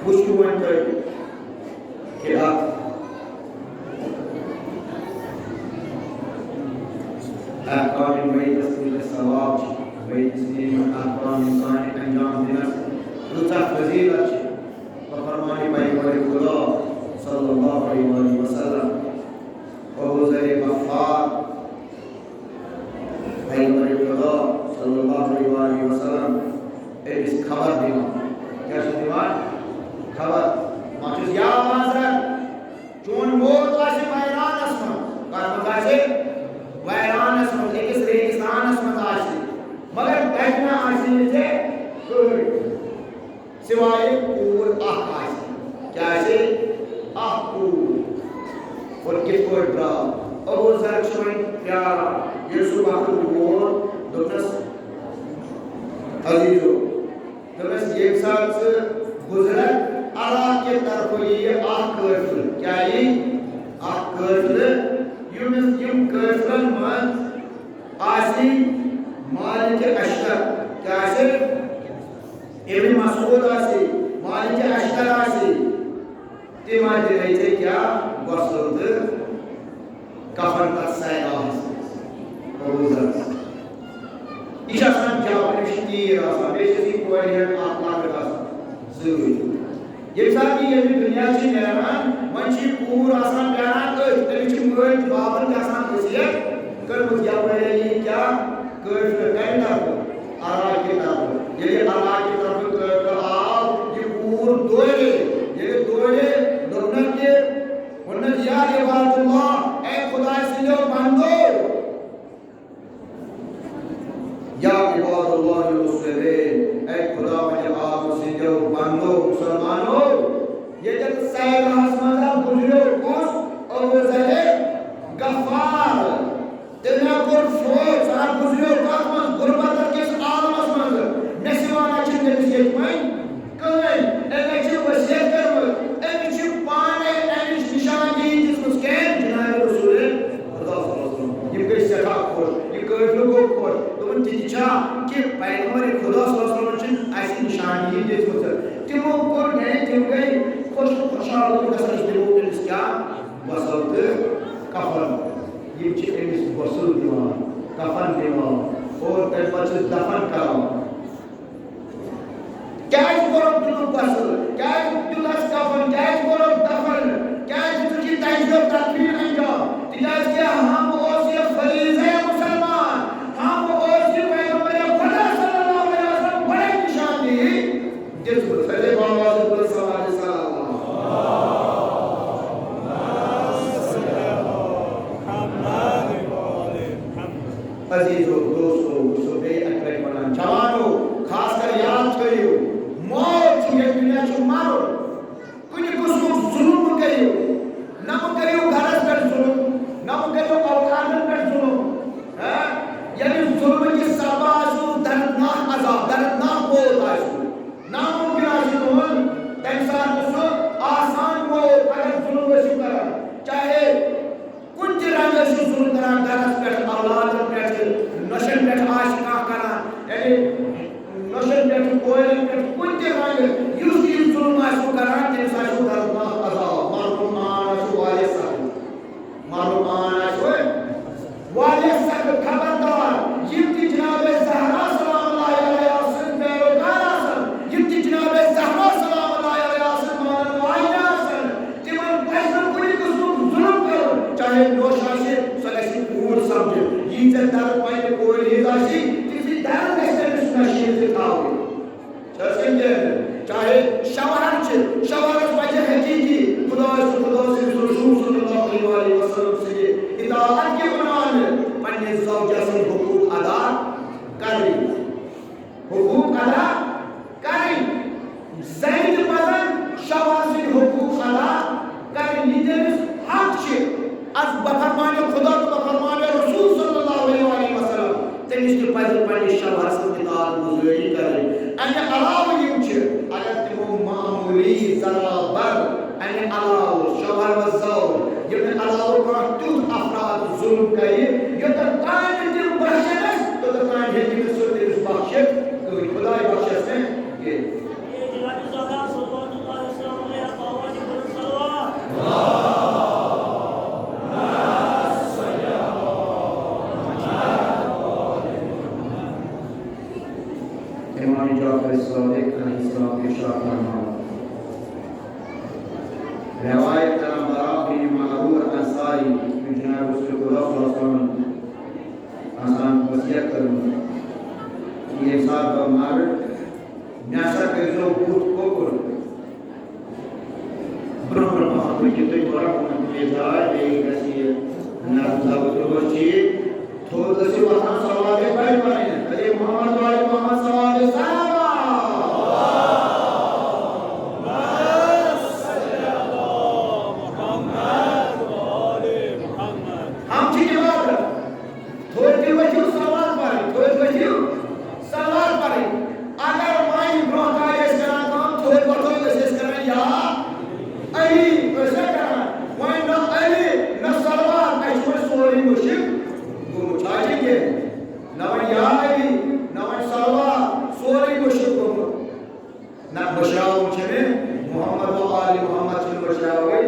وٕچھِو وۄنۍ تُہۍ کہِ اکھ احکام میتس ییٖژاہ ثواب چھِ، میتس یِمن احکام انسان انجام دِنس کۭژاہ فضیلت چھِ۔ بہٕ فرماوٕ پیغمبر خدا صلی اللہ علیہ وآلہ وسلم، ابو ذر غفار، پیغمبر خدا صلی اللہ علیہ وآلہ وسلم أمِس خبر دِوان۔ کیٛاہ چھِ دِوان؟ خبر۔ دَپان چھُس، یا ابا ذر، چون موت آسہِ ویرانس منٛز۔ کتھ منٛز آسہِ؟ ویرانس منٛز، أکِس ریگستانس منٛز آسہِ۔ مگر تتہِ نہ آسہِ نہٕ ژےٚ کٕہٕنۍ۔ سوائے کوٗر اکھ آسہِ۔ کیٛاہ آسہِ؟ اکھ کوٗر۔ اور کِتھ پٲٹھۍ درٛاو؟ ابو ذر چھُ وۄنۍ پیاران۔ ییٚلہِ سُہ وقت ووت، دوٚپنَس، عزیزو، دوٚپنَس، ییٚمہِ ساتہٕ ژٕ گُزرَکھ، اللہ کہِ طرفہٕ یِیہِ اکھ قٲفلہٕ۔ کیٛاہ یِیہِ؟ اکھ قٲفلہٕ۔ یِم، یِم قٲفلَن منٛز آسہِ مالک اشتر۔ کیٛاہ آسہِ؟ ابن مسعود آسہِ، مالک اشتر آسہِ، تِم آسہِ دِنَے ژےٚ کیٛاہ؟ غسل تہٕ کفن تَتھ سیراہَس منٛز۔ ابو ذر۔ یہِ چھُ آسان جبر، یہِ چھُ تیٖر آسان، بیٚیہِ چھِ اَسہِ یہِ کورِ ہٮ۪تھ اَتھ لۄکٕٹ آسان سۭتۍ۔ ییٚمہِ ساتہٕ یہِ ییٚمہِ دُنیا چھِ نیران، وۄنۍ چھِ یہِ کوٗر آسان پیاران أتھۍ، أمِس چھِ مٲلۍ بابَن تہِ آسان وصیت کٔرمٕژ، یَپٲرۍ یہِ کیٛاہ؟ قٲفلہٕ کَمہِ طرفہٕ؟ اللہ کہِ طرفہٕ۔ ییٚلہِ اللہ کہِ طرفہٕ قٲفلہٕ آو، یہِ کوٗر دورے۔ ییٚلہِ دورے، دوٚپنَکھ یہِ، ووٚننَکھ، یا عباد اللہ، اے خۄداے سٕنٛدیو بندو، یا عباد اللہ المسلمین، اے خۄداوندِ عالم سٕنٛدیو بندو، مُسلمانو، ییٚتٮ۪تھ سیراہَس منٛز گُزریو کُس؟ ابو ذر غفار۔ تٔمۍ ہا کوٚر فوت، سُہ ہا گُزریو کَتھ منٛز؟ غربتَس کِس عالمَس منٛز۔ مےٚ سِوا نہ چھِنہٕ تٔمِس ییٚتہِ وۄنۍ کٕہٕنۍ۔ أمۍ ہا چھِ وصیت کٔرمٕژ، أمِس چھِ پانَے اَمِچ نِشاندِہی دِژمٕژ۔ کٔمۍ؟ جناب رسول خدا صلی اللہ علیہ وسلم۔ یِم گٔے سٮ۪ٹھاہ خۄش، یہِ قٲفلہٕ گوٚو خۄش۔ دوٚپُن، تہِ تہِ چھا کہِ پیغمبر خدا صلی اللہ علیہ وسلم چھِنہٕ اَسہِ نِشاندِہی دِژمٕژ؟ تِمو کوٚر، یعنی تِم گٔے خۄش تہٕ خۄشحال، دوٚپُن، گژھن أسۍ دِمو أمِس کیٛاہ؟ غسل تہٕ کفن۔ یِم چھِ أمِس غسل دِوان، کفن دِوان اور تَمہِ پتہٕ چھِس دفن کران۔ کیٛازِ کوٚرُکھ تیُتھ غسل؟ کیٛازِ دیُتس کفن؟ کیٛازِ کوٚرُکھ دفن؟ کیٛازِ دِژٕکھ یہِ تجزیہ و تکفین انجام؟ تِکیٛازِ کہِ ہم اوس یہِ فریضہ مُسلمان، ہم اوس یہِ پیغمبر خدا صلی اللہ علیہ وسلم بڑے نشاندہی دِژمٕژ۔ سجے باواز بن سوال سلام۔ عزیزو، دوستو، بہٕ چھُسو بیٚیہِ اَکہِ لَٹہِ وَنان، جوانو، خاص کر یاد تھٲیِو، موت چھُ، ییٚمہِ دُنیا چھُ مَرُن۔ کُنہِ قٕسمُک ظُلُم مہٕ کٔرِو، نہ مہٕ کٔرِو گَرَس پٮ۪ٹھ ظُلُم، نہ مہٕ کٔرِو اولادَن پٮ۪ٹھ ظُلُم۔ ہاں؟ ییٚمہِ ظُلمہٕ کہِ سببہٕ آسِوٕ دردناک عذاب، دردناک موت آسِوٕ۔ ناممکن آسہِ تُہُنٛد تَمہِ ساتہٕ سُہ آسان موت، اگر ظُلُم ٲسِو کران۔ چاہے کُنہِ تہِ رنٛگہٕ ٲسِو ظُلُم کران، گرس پٮ۪ٹھ، اولادن پٮ۪ٹھ، نۄشن پٮ۪ٹھ آسہِ کانٛہہ کران، یعنی نۄشن پٮ۪ٹھ، کورٮ۪ن پٮ۪ٹھ، کُنہِ تہِ رنٛگہٕ یُس یہِ ظُلُم آسِوٕ کران، تٔمِس آسِوٕ دردناک عذاب، مرُن آن آسِوٕ واریاہ سخت۔ مرُن آن آسِوٕ واریاہ سخت۔ خبردار، یِم تہِ جناب زہرا سلام اللہ علیہا سٕنٛدۍ پیروکار آسن، یِم تہِ جناب زہرا سلام اللہ علیہا سٕنٛدۍ مانن واجنہِ آسن، تِمن پزِ نہٕ کُنہِ قٕسمُک ظُلُم کرُن، چاہے نوٚش آسہِ، سۄ گژھِ کوٗر سمجھِتھ۔ یہِ ژےٚ درد پننہِ کورِ ہٕنٛز آسہِ، تِژھٕے درد گژھِ تٔمِس نشہِ ہٕنٛز تہِ تھاوٕنۍ۔ چھِ حظ کِنہٕ کِنہٕ؟ چاہے شوہر چھِ، شوہرس پزِ حقیقی خدایس تہٕ خدا سٕنٛدِس رسول صلی اللہ علیہ وسلم سٕنٛدِ اطاعت کہِ عنوانہٕ پننِس زوجہ سٕنٛدۍ حقوق ادا کرٕنۍ۔ حقوق ادا کرٕنۍ۔ زنہِ تہِ پزن شوہر سٕنٛدۍ حقوق ادا کرٕنۍ۔ یہِ تٔمِس حق چھِ۔ از بہٕ فرماوٕ خدا تہٕ بہٕ فرماوٕ رسول صلی اللہ علیہ وآلہ وسلم، تٔمِس تہِ پزِ پننِس شوہر سٕنٛز اطاعت گُزٲری کرٕنۍ۔ امہِ علاوٕ یِم چھِ، اگر تِمو معموٗلی ذرا بر امہِ علاوٕ شوہر و زوج، ییٚمہِ علاوٕ کانٛہہ تیُتھ افراد ظُلم کرِ، یوٚتتھ تام نہٕ تِم بخشن اَسہِ، توٚتتھ تام ہیٚکہِ نہٕ سُہ تٔمِس بخشِتھ۔ امام جعفر صادق علیہ السلام ارشاد فرماوان، روایت کران براء بن معرور انصاری، یُس جناب رسول خدا صلی اللہ علیہ وسلم آسان وصیت کٔرمٕژ، ییٚمہِ ساتہٕ بہٕ مرٕ، مےٚ ہسا کٔرۍزیو بُتھ کوٚکُر۔ برونٛہہ برونٛہہ پہم پٔکِو تُہۍ تھوڑا، کُنہِ کُنہِ جاے، بیٚیہِ گژھِ یہِ نظم ضبط روزُن ٹھیٖک۔ تھوٚد ٲسِو وۄتھان، صلوات بڑِ پرٕنۍ۔ اے محمد وآل محمد، صلوات سلام۔ ہم چھِ عبادت۔ تھوٚد تہِ ؤتھِو صلوات پرٕنۍ، تھوٚد ؤتھِو صلوات پرٕنۍ۔ اگر وۄنۍ برونٛہہ کالہِ ٲسۍ کران کٲم، تھوٚد وۄتھو، أسۍ ٲسۍ کران یا علی، أسۍ ٲسۍ کران۔ وۄنۍ نہ علی، نہ صلوات، اَسہِ چھُ وۄنۍ سورُے مُشِک گوٚمُت۔ چھا ٹھیٖک کِنہٕ؟ نہ وۄنۍ یا علی، نہ وۄنۍ صلوات، سورُے مُشِک گوٚمُت۔ نہ، مٔشراوُن چھُنہٕ، محمد و آل محمد چھُنہٕ مٔشراوٕنۍ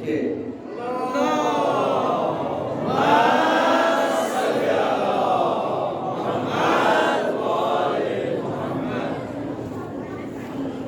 کینٛہہ۔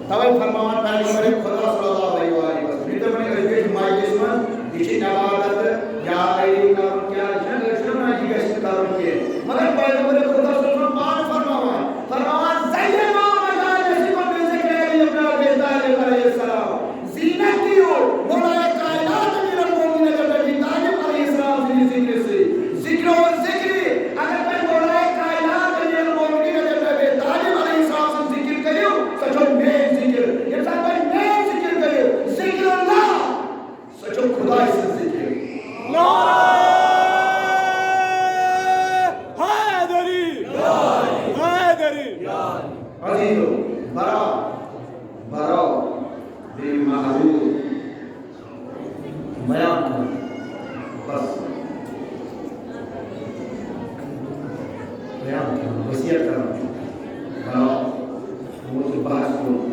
توے فرماوان پیغمبر خدا صلی اللہ علیہ وآلہ وسلم۔ یہِ تہِ وَنہِ أسۍ گٔے مجلس منٛز، یہِ چھِ عبادت، یا علی کرُن کیٛاہ چھُنہٕ، أسۍ چھِنہٕ وَنان یہِ گژھِ نہٕ کرُن کینٛہہ۔ مگر پیغمبر خدا صلی اللہ علیہ وسلم پانہٕ فرماوان، فرماوان، "زینوا مجالسکم بذکر علی ابن ابی طالب علیہ السلام۔" زینت دِیِو مولائے کائنات امیر المومنین حضرت ابی طالب علیہ السلام سٕنٛدِ ذِکرِ سۭتۍ۔ ذِکرِ و ذِکرِ، اگر تُہۍ مولائے کائنات امیر المومنین حضرت ابی طالب علیہ السلام سُنٛد ذِکِر کٔرِو، سۄ چھو میٲنۍ ذِکِر۔ ییٚمہِ ساتہٕ تُہۍ میٲنۍ ذِکِر کٔرِو، ذِکر اللہ، سۄ چھو خدائے سٕنٛز ذِکِر۔ نعرہ حیدری! حیدری! عزیزو، براء، براء بن معرور بیان کران۔ بس۔ بیان کران، وصیت کران۔ بہٕ ہیٚکہٕ بحث کوٚرمُت،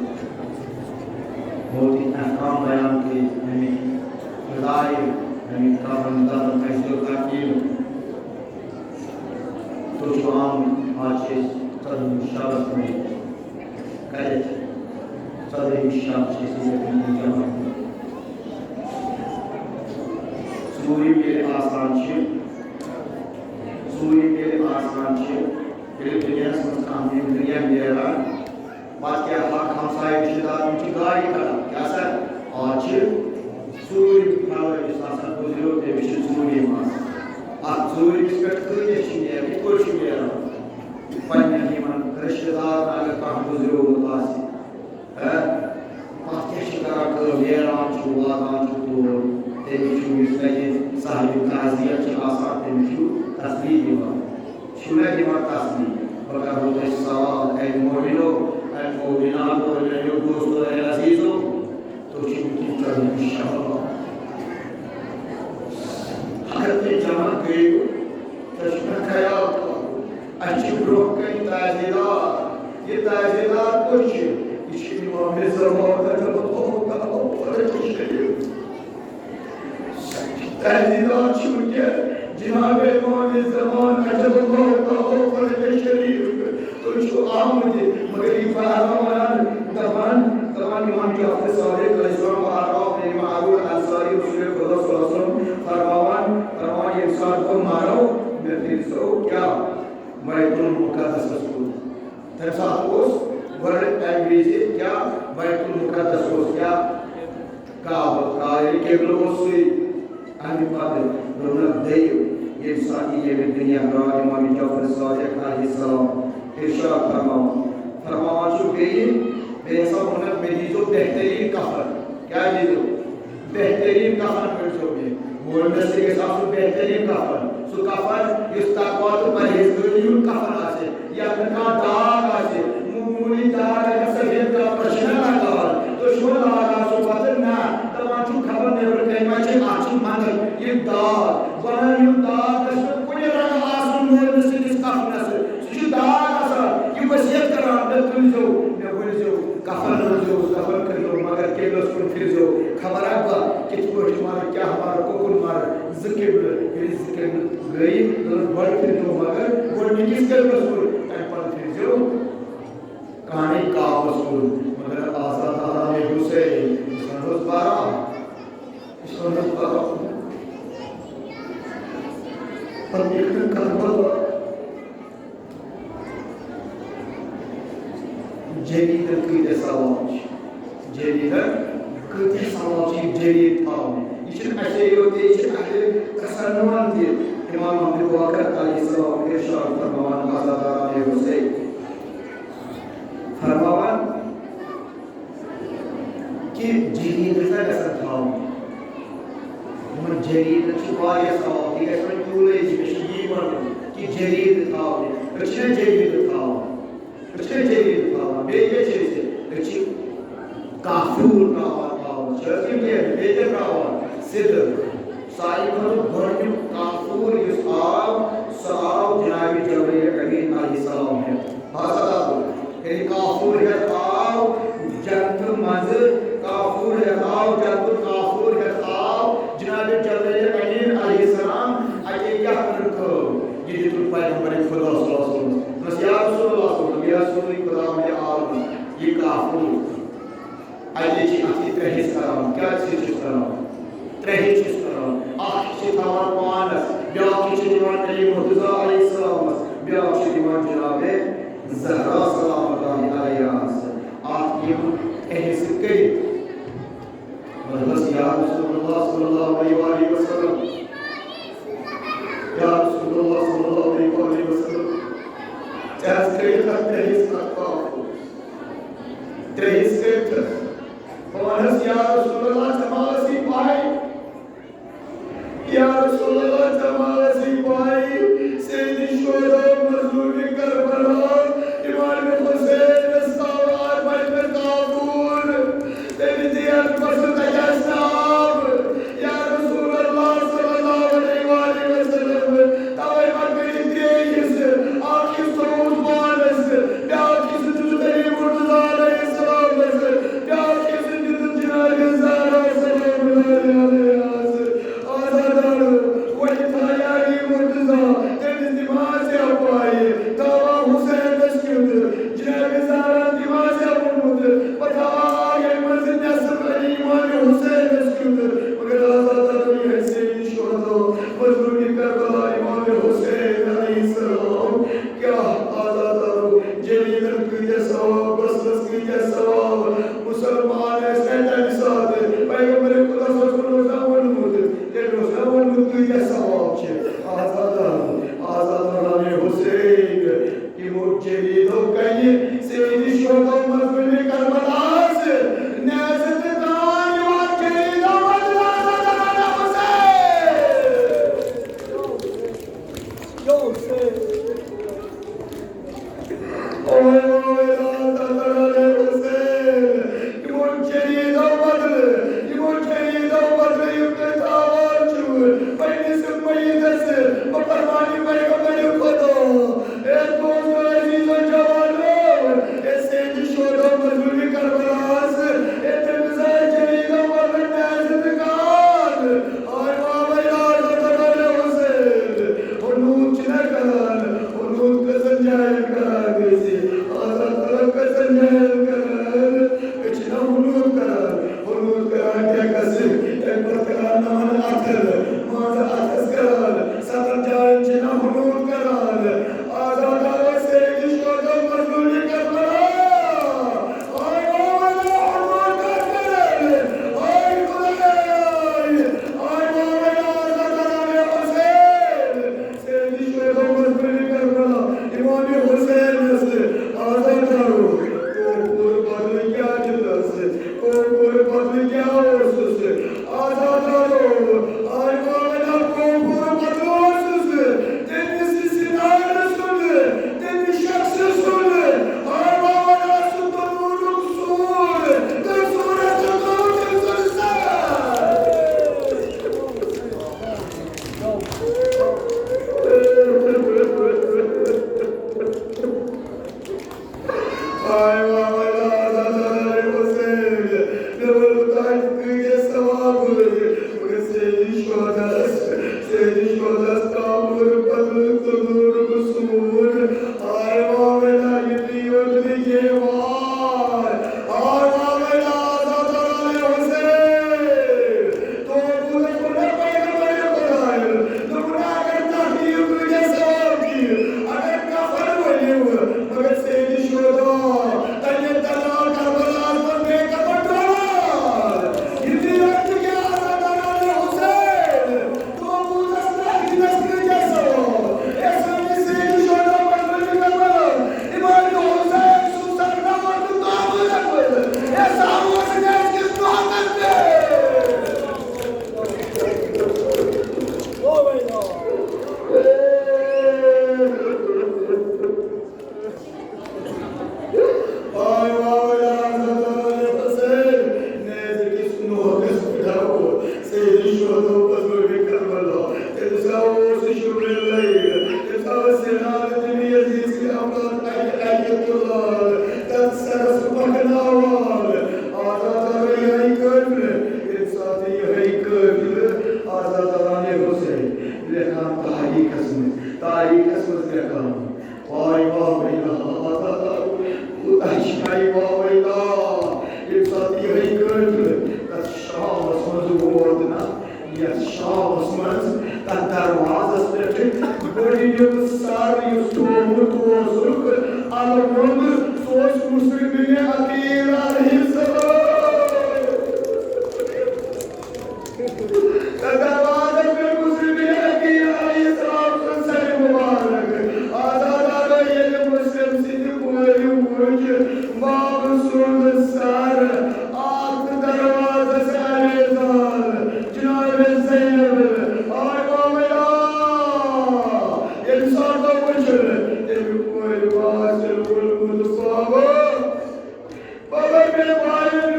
بہٕ ہیٚکہٕ احکام بیان کٔرِتھ، اَمِکۍ فضائل، اَمِکۍ کفن دفن، اَسہِ دیُت تقریٖر۔ تُہۍ چھِو آمٕتۍ، آز چھِ أسۍ ژۄدہمِس شبس منٛز۔ کَتٮ۪تھ؟ ژۄدہمِس شب چھِ أسۍ ییٚتٮ۪تھ وٕنکٮ۪ن جمع گٔمٕتۍ۔ ژوٗرِم ییٚلہِ آسان چھِ، ژوٗرِم ییٚلہِ آسان چھِ، ییٚلہِ دُنیاہَس منٛز کانٛہہ ییٚمہِ دُنیا نیران، پَتہٕ کیٛاہ حق ہمسایہِ رِشتہٕ دار، یِم چھِ گاڑِ کَڑان۔ کیٛاہ سا؟ آز چھِ ژوٗرِم خبر، یُس ہسا گُزریو، تٔمِس چھِ ژوٗرِم آسان۔ اَتھ ژوٗرِمِس پٮ۪ٹھ کۭتیٛاہ چھِ نیران، یِتھ پٲٹھۍ چھِ نیران؟ پنٛنٮ۪ن یِمَن رِشتہٕ دارَن اگر کانٛہہ گُزریومُت آسہِ، ہہ؟ پَتہٕ کیٛاہ چھِ کران کٲم؟ نیران چھُ، واتان چھُ تور۔ تٔمِس چھُ، یُس تَتہِ صاحبِ تعزیت چھُ آسان، تٔمِس چھُ تسلی دِوان۔ چھُ مےٚ دِوان تسلی۔ بہٕ کرہو تۄہہِ سوال، اے مومنو، اے مومناتو، اے میانیو دوستو، اے عزیزو، تُہۍ چھِو وٕنکیٚن ژۄدہمہِ شباب۔ اگر تُہۍ جمع گٔیِو، تۄہہِ چھُ مےٚ خیال تھاوُن۔ اَسہِ چھِ برٛونٛہہ کَنہِ تعزیدار۔ یہِ تعزیدار کُس چھُ؟ یہِ چھُ امام زمان عجل اللہ تعالیٰ فرجہ شریف۔ تعزیدار چھِ وٕنکیٚن جناب امام زمان عجل اللہ تعالیٰ فرجہ شریف۔ تُہۍ چھِو آمٕتۍ، مگر یہِ فرماوان، دَپان، دَپان امام جعفر صادق علیہ السلام، فرماوان، امام ابو انصاری رسول خدا صلی اللہ علیہ وسلم فرماوان، فرماوان، ییٚمہِ ساتہٕ بہٕ مَرو، مےٚ پھِرزیو کیٛاہ؟ بیت المقدسَس کُن۔ تَمہِ ساتہٕ اوس گۄڈٕ اَمہِ وِزِ کیٛاہ؟ بیت المقدس اوس کیٛاہ؟ کعبہ، کعبہ قبلہٕ اوس سُے۔ اَمہِ پَتہٕ دوٚپنَکھ دٔیِو، ییٚمہِ ساتہٕ یہِ ییٚمہِ دُنیا درٛاو، امام جعفر صادق علیہ السلام ارشاد فرماوان، فرماوان چھُ بیٚیہِ، بیٚیہِ ہسا ووٚننَکھ، مےٚ دیٖزیو بہتریٖن کفن۔ کیٛاہ دیٖزیو؟ بہتریٖن کفن کٔرۍزیو مےٚ۔ مولوِیَس تہِ گژھِ آسُن بہتریٖن کفن۔ سُہ کفن یُس تقویٰ تہٕ پرہیزگٲری ہُنٛد کفن آسہِ، یتھ نہٕ کانٛہہ داغ آسہِ، معموٗلی داغ اگر سفید کپرس چھِ نہ لگاوان، تُہۍ چھِوا لاگان سُہ پتہٕ؟ نہ، دپان چھُ خبر نیٚبرٕ کنہِ ما چھِ، اتھ چھُ مندر یہِ داغ، گۄناہن ہُنٛد داغ گژھِ نہٕ کُنہِ رنگہٕ آسُن مولوِیَس سٕنٛدِس کفنس۔ سُہ چھُ داغ آسان، یہِ وصیت کران، مےٚ تُلۍزیو، مےٚ ؤنۍزیو، کفن ؤنۍزیو، کفن کٔرۍزیو، مگر قبلس کُن پھِرۍزیو۔ خبر اکھ با، کِتھ پٲٹھۍ مرٕ، کیٛاہ مرٕ، کوٚکُن مرٕ، زٕ قبلہٕ، ییٚلہِ زٕ قبلہٕ گٔیہِ، دوٚپُن، گۄڈٕ پھِرۍزیو مگر گۄڈٕنِکِس قبلس کُن، تَمہِ پتہٕ پھِرۍزیو۔ رسول، مگر آزاد آرام حسین، اس نے روز بارہ، اس نے روز بارہ۔ پتہٕ یِتھ کٔنۍ کربلا۔ جدیدن کۭتیاہ ثواب چھِ؟ جدیدن کۭتیاہ ثواب چھِ یہِ جدید تھاوٕنۍ؟ یہِ چھِنہٕ اَسے یوت، یہِ چھِ اہل تسنن تہِ۔ امام محمد باقر علیہ السلام ارشاد فرماوان، آزاد آرام حسین فرماوان، کہِ جدیٖد ہسا گژھن تھاوُن۔ یِمن جدیٖدن چھِ واریاہ ثواب، یہِ گژھِ وۄنۍ تیوٗلے زِ مےٚ چھُ یی وَنُن کہِ جدیٖد تھاوُن۔ أسۍ چھِنہ جدیٖد تھاوان، أسۍ چھِنہ جدیٖد تھاوان، بیٚیہِ کیٛاہ چھِ أسۍ؟ أسۍ چھِ کافوٗر ترٛاوان آبَس، چھِ حظ یِم کینٛہہ؟ بیٚیہِ کیٛاہ ترٛاوان؟ سِدٕر۔ ساروی کھۄتہٕ گۄڈٕنیُک کافوٗر یُس آو، سُہ آو جناب جبرائیل امین علیہ السلام ہٮ۪تھ۔ ہسا آو۔ یعنی کافور ہٮ۪تھ آو جنتہٕ منٛزٕ، کافور ہٮ۪تھ آو جنتُک کافور ہٮ۪تھ آو جناب جبرائیل امین علیہ السلام۔ اَتے کیٛاہ کٔر کٲم؟ یہِ دیُتُن پیغمبر خدا صلی اللہ علیہ وسلم۔ دوٚپمَس، یا رسول اللہ صلی اللہ علیہ وسلم، یہِ حظ سوٗزُے خداوندِ عالمَن یہِ کافور۔ اَتے چھِ اَتھ یہِ ترٛےٚ حصہٕ کران۔ کیٛاہ حصہٕ چھِس کران؟ ترٛےٚ حصہٕ چھِس کران۔ اَکھ حصہٕ چھِ تھاوان پانَس، بیٛاکھ حصہٕ چھِ دِوان علی مرتضیٰ علیہ السلامَس، بیٛاکھ چھِ دِوان جناب زہرا سلام اللہ علیہا۔ اَتھ یِم ترٛےٚ حصہٕ کٔرِتھ۔ دوٚپمَس، یا رسول اللہ صلی اللہ علیہ وآلہ وسلم، یا رسول اللہ صلی اللہ علیہ وآلہ وسلم، ژےٚ حظ کٔرِتھ اَتھ ترٛےٚ حصہٕ اَتھ کافورَس۔ ترٛےٚ حصہٕ کٔرِتھ۔ بہٕ وَنَس، یا رسول اللہ، ژےٚ ما ٲسی پَے؟ یا رسول اللہ، ژےٚ ما ٲسی پَے؟ سید شہداء مظلوم کربلا، امام حسینَس تاوان بَنہِ مےٚ کافور۔ تٔمِس دِیَن پَسنٛد تَتہِ آسہِ ناو۔ یا رسول اللہ صلی اللہ علیہ وآلہ وسلم، تَوَے ما کٔرِتھ ترٛےٚ حصہٕ؟ اَکھ حصہٕ تھوٚوُس پانَس، بیٛاکھ حصہٕ دیُتُس علی مرتضیٰ علیہ السلامَس، بیٛاکھ حصہٕ دیُتُس جناب زہرا سلام اللہ علیہا۔ آزادارو، وۄنۍ تھایہِ علی مرتضیٰ، تٔمِس تہِ ما آسہِ ہا پَے، تھاوان حسینَس کیُتھ، جناب زہرا تہِ ما آسہِ ہا ووٚنمُت، بہٕ تھاوان آیہِ منٛز نٮ۪صٕف علی امام حسینَس کیُتھ۔ مگر آزادارو، یہِ سید شہداء مظلوم کربلا امام حسین علیہ السلام، کیٛاہ آزادارو، جدیٖدن کۭتیٛاہ ثواب، بسرس کۭتیٛاہ ثواب۔ مُسلمان ٲسۍ نہ تَمہِ ساتہٕ، پیغمبر خدا صلی اللہ علیہ وسلم اوس نہ ووٚنمُت، تٔمۍ اوس نہ ووٚنمُت کۭتیٛاہ ثواب چھِ۔ آزادارو، آزادارو حسین، یِمو جدیٖدو کَنہِ سید شہداء مظلوم کربلاہَس نیزٕ تہٕ کان یِوان جدیٖدو بدلہٕ آزادارو حسین۔ اوے، اوے، لا تقرر حسین۔ یِمو جدیٖدو بدلہٕ، یِمو جدیٖدو بدلہٕ یِم تُہۍ تھاوان چھِو پننِس میتَس، بہٕ فرماوٕ پیغمبر خدا، اے دوستو، عزیزو، جوانو، اے سید شہداء مظلوم کربلاہَس، اے تٔمِس آے جدیٖدو بدلہٕ نیزٕ تہٕ کان۔ آے واوے آزادارو حسین، ہنود چھِنہ کران، ہنود کٔژن جاین کران أسۍ، آزادارو کٔژن جاین کران، أسۍ چھِنہ ہنود کران، ہنود کران ٹیکس، تمہِ پتہٕ کران نمن اتھن، مان ژٕ اتھس کران، ستن جاین چھِنہ ہنود کران، آزادارو سید شہداء مظلوم کربلا۔ آے واوے آزادارو حسین، آے واوے آزادارو حسین، سید شہداء مظلوم کربلا، امام حسینَس آزادارو، کافور بدلہٕ کیٛاہ دیُتس؟ کافور بدلہٕ کیٛاہ اوسُس؟ آزادارو، آے واوے کافور بدلہٕ اوسُس؟ تٔمِس سِتارٕ سُنٛد، تٔمِس شخصہٕ سُنٛد، آے واوے سُہ تنوٗرُک سوٗر، تہٕ سوٗرس چھُ تھوٚومُت تٔمۍ سُنٛد سر۔ آے واوے آزادارو حسین، مےٚ ووٚنمو تۄہہِ کۭتیٛاہ ثواب ٲسۍ، مگر سید شہداہَس، سید شہداہَس کافور بدلہٕ تنوٗرُک سوٗر۔ آے واوے یُتُے یوت نہٕ کینٛہہ، واہ۔ اے واویلا، ییٚمہِ ساتہٕ یِہوٚے کٔر تہٕ تَتھ شامَس منٛز ووت نا، یَتھ شامَس منٛز تَتھ دروازَس پٮ۪ٹھ گۄڈٕنیُک سَر یُس تھوٚومُت اوسُکھ، اَلہٕ ووٚنٛد، سُہ اوس مُسلِم بِن عقیل علیہ السلام۔ تہٕ دروازس پٮ۪ٹھ گُزرِ بِن عقیل علیہ السلام سُنٛد سَرِ مُبارک۔ آزادارو ییٚلہِ مُسلِم سٕنٛدِ کورِ وُچھ، بابہٕ سُنٛد سَر اَتھ دروازس اَمے زال، جناب زینب، آے واویلا، ییٚمہِ ساتہٕ وُچھ تٔمۍ کورِ باسیٚو ووٚنمُت، بابا، بابا، مےٚ بایَن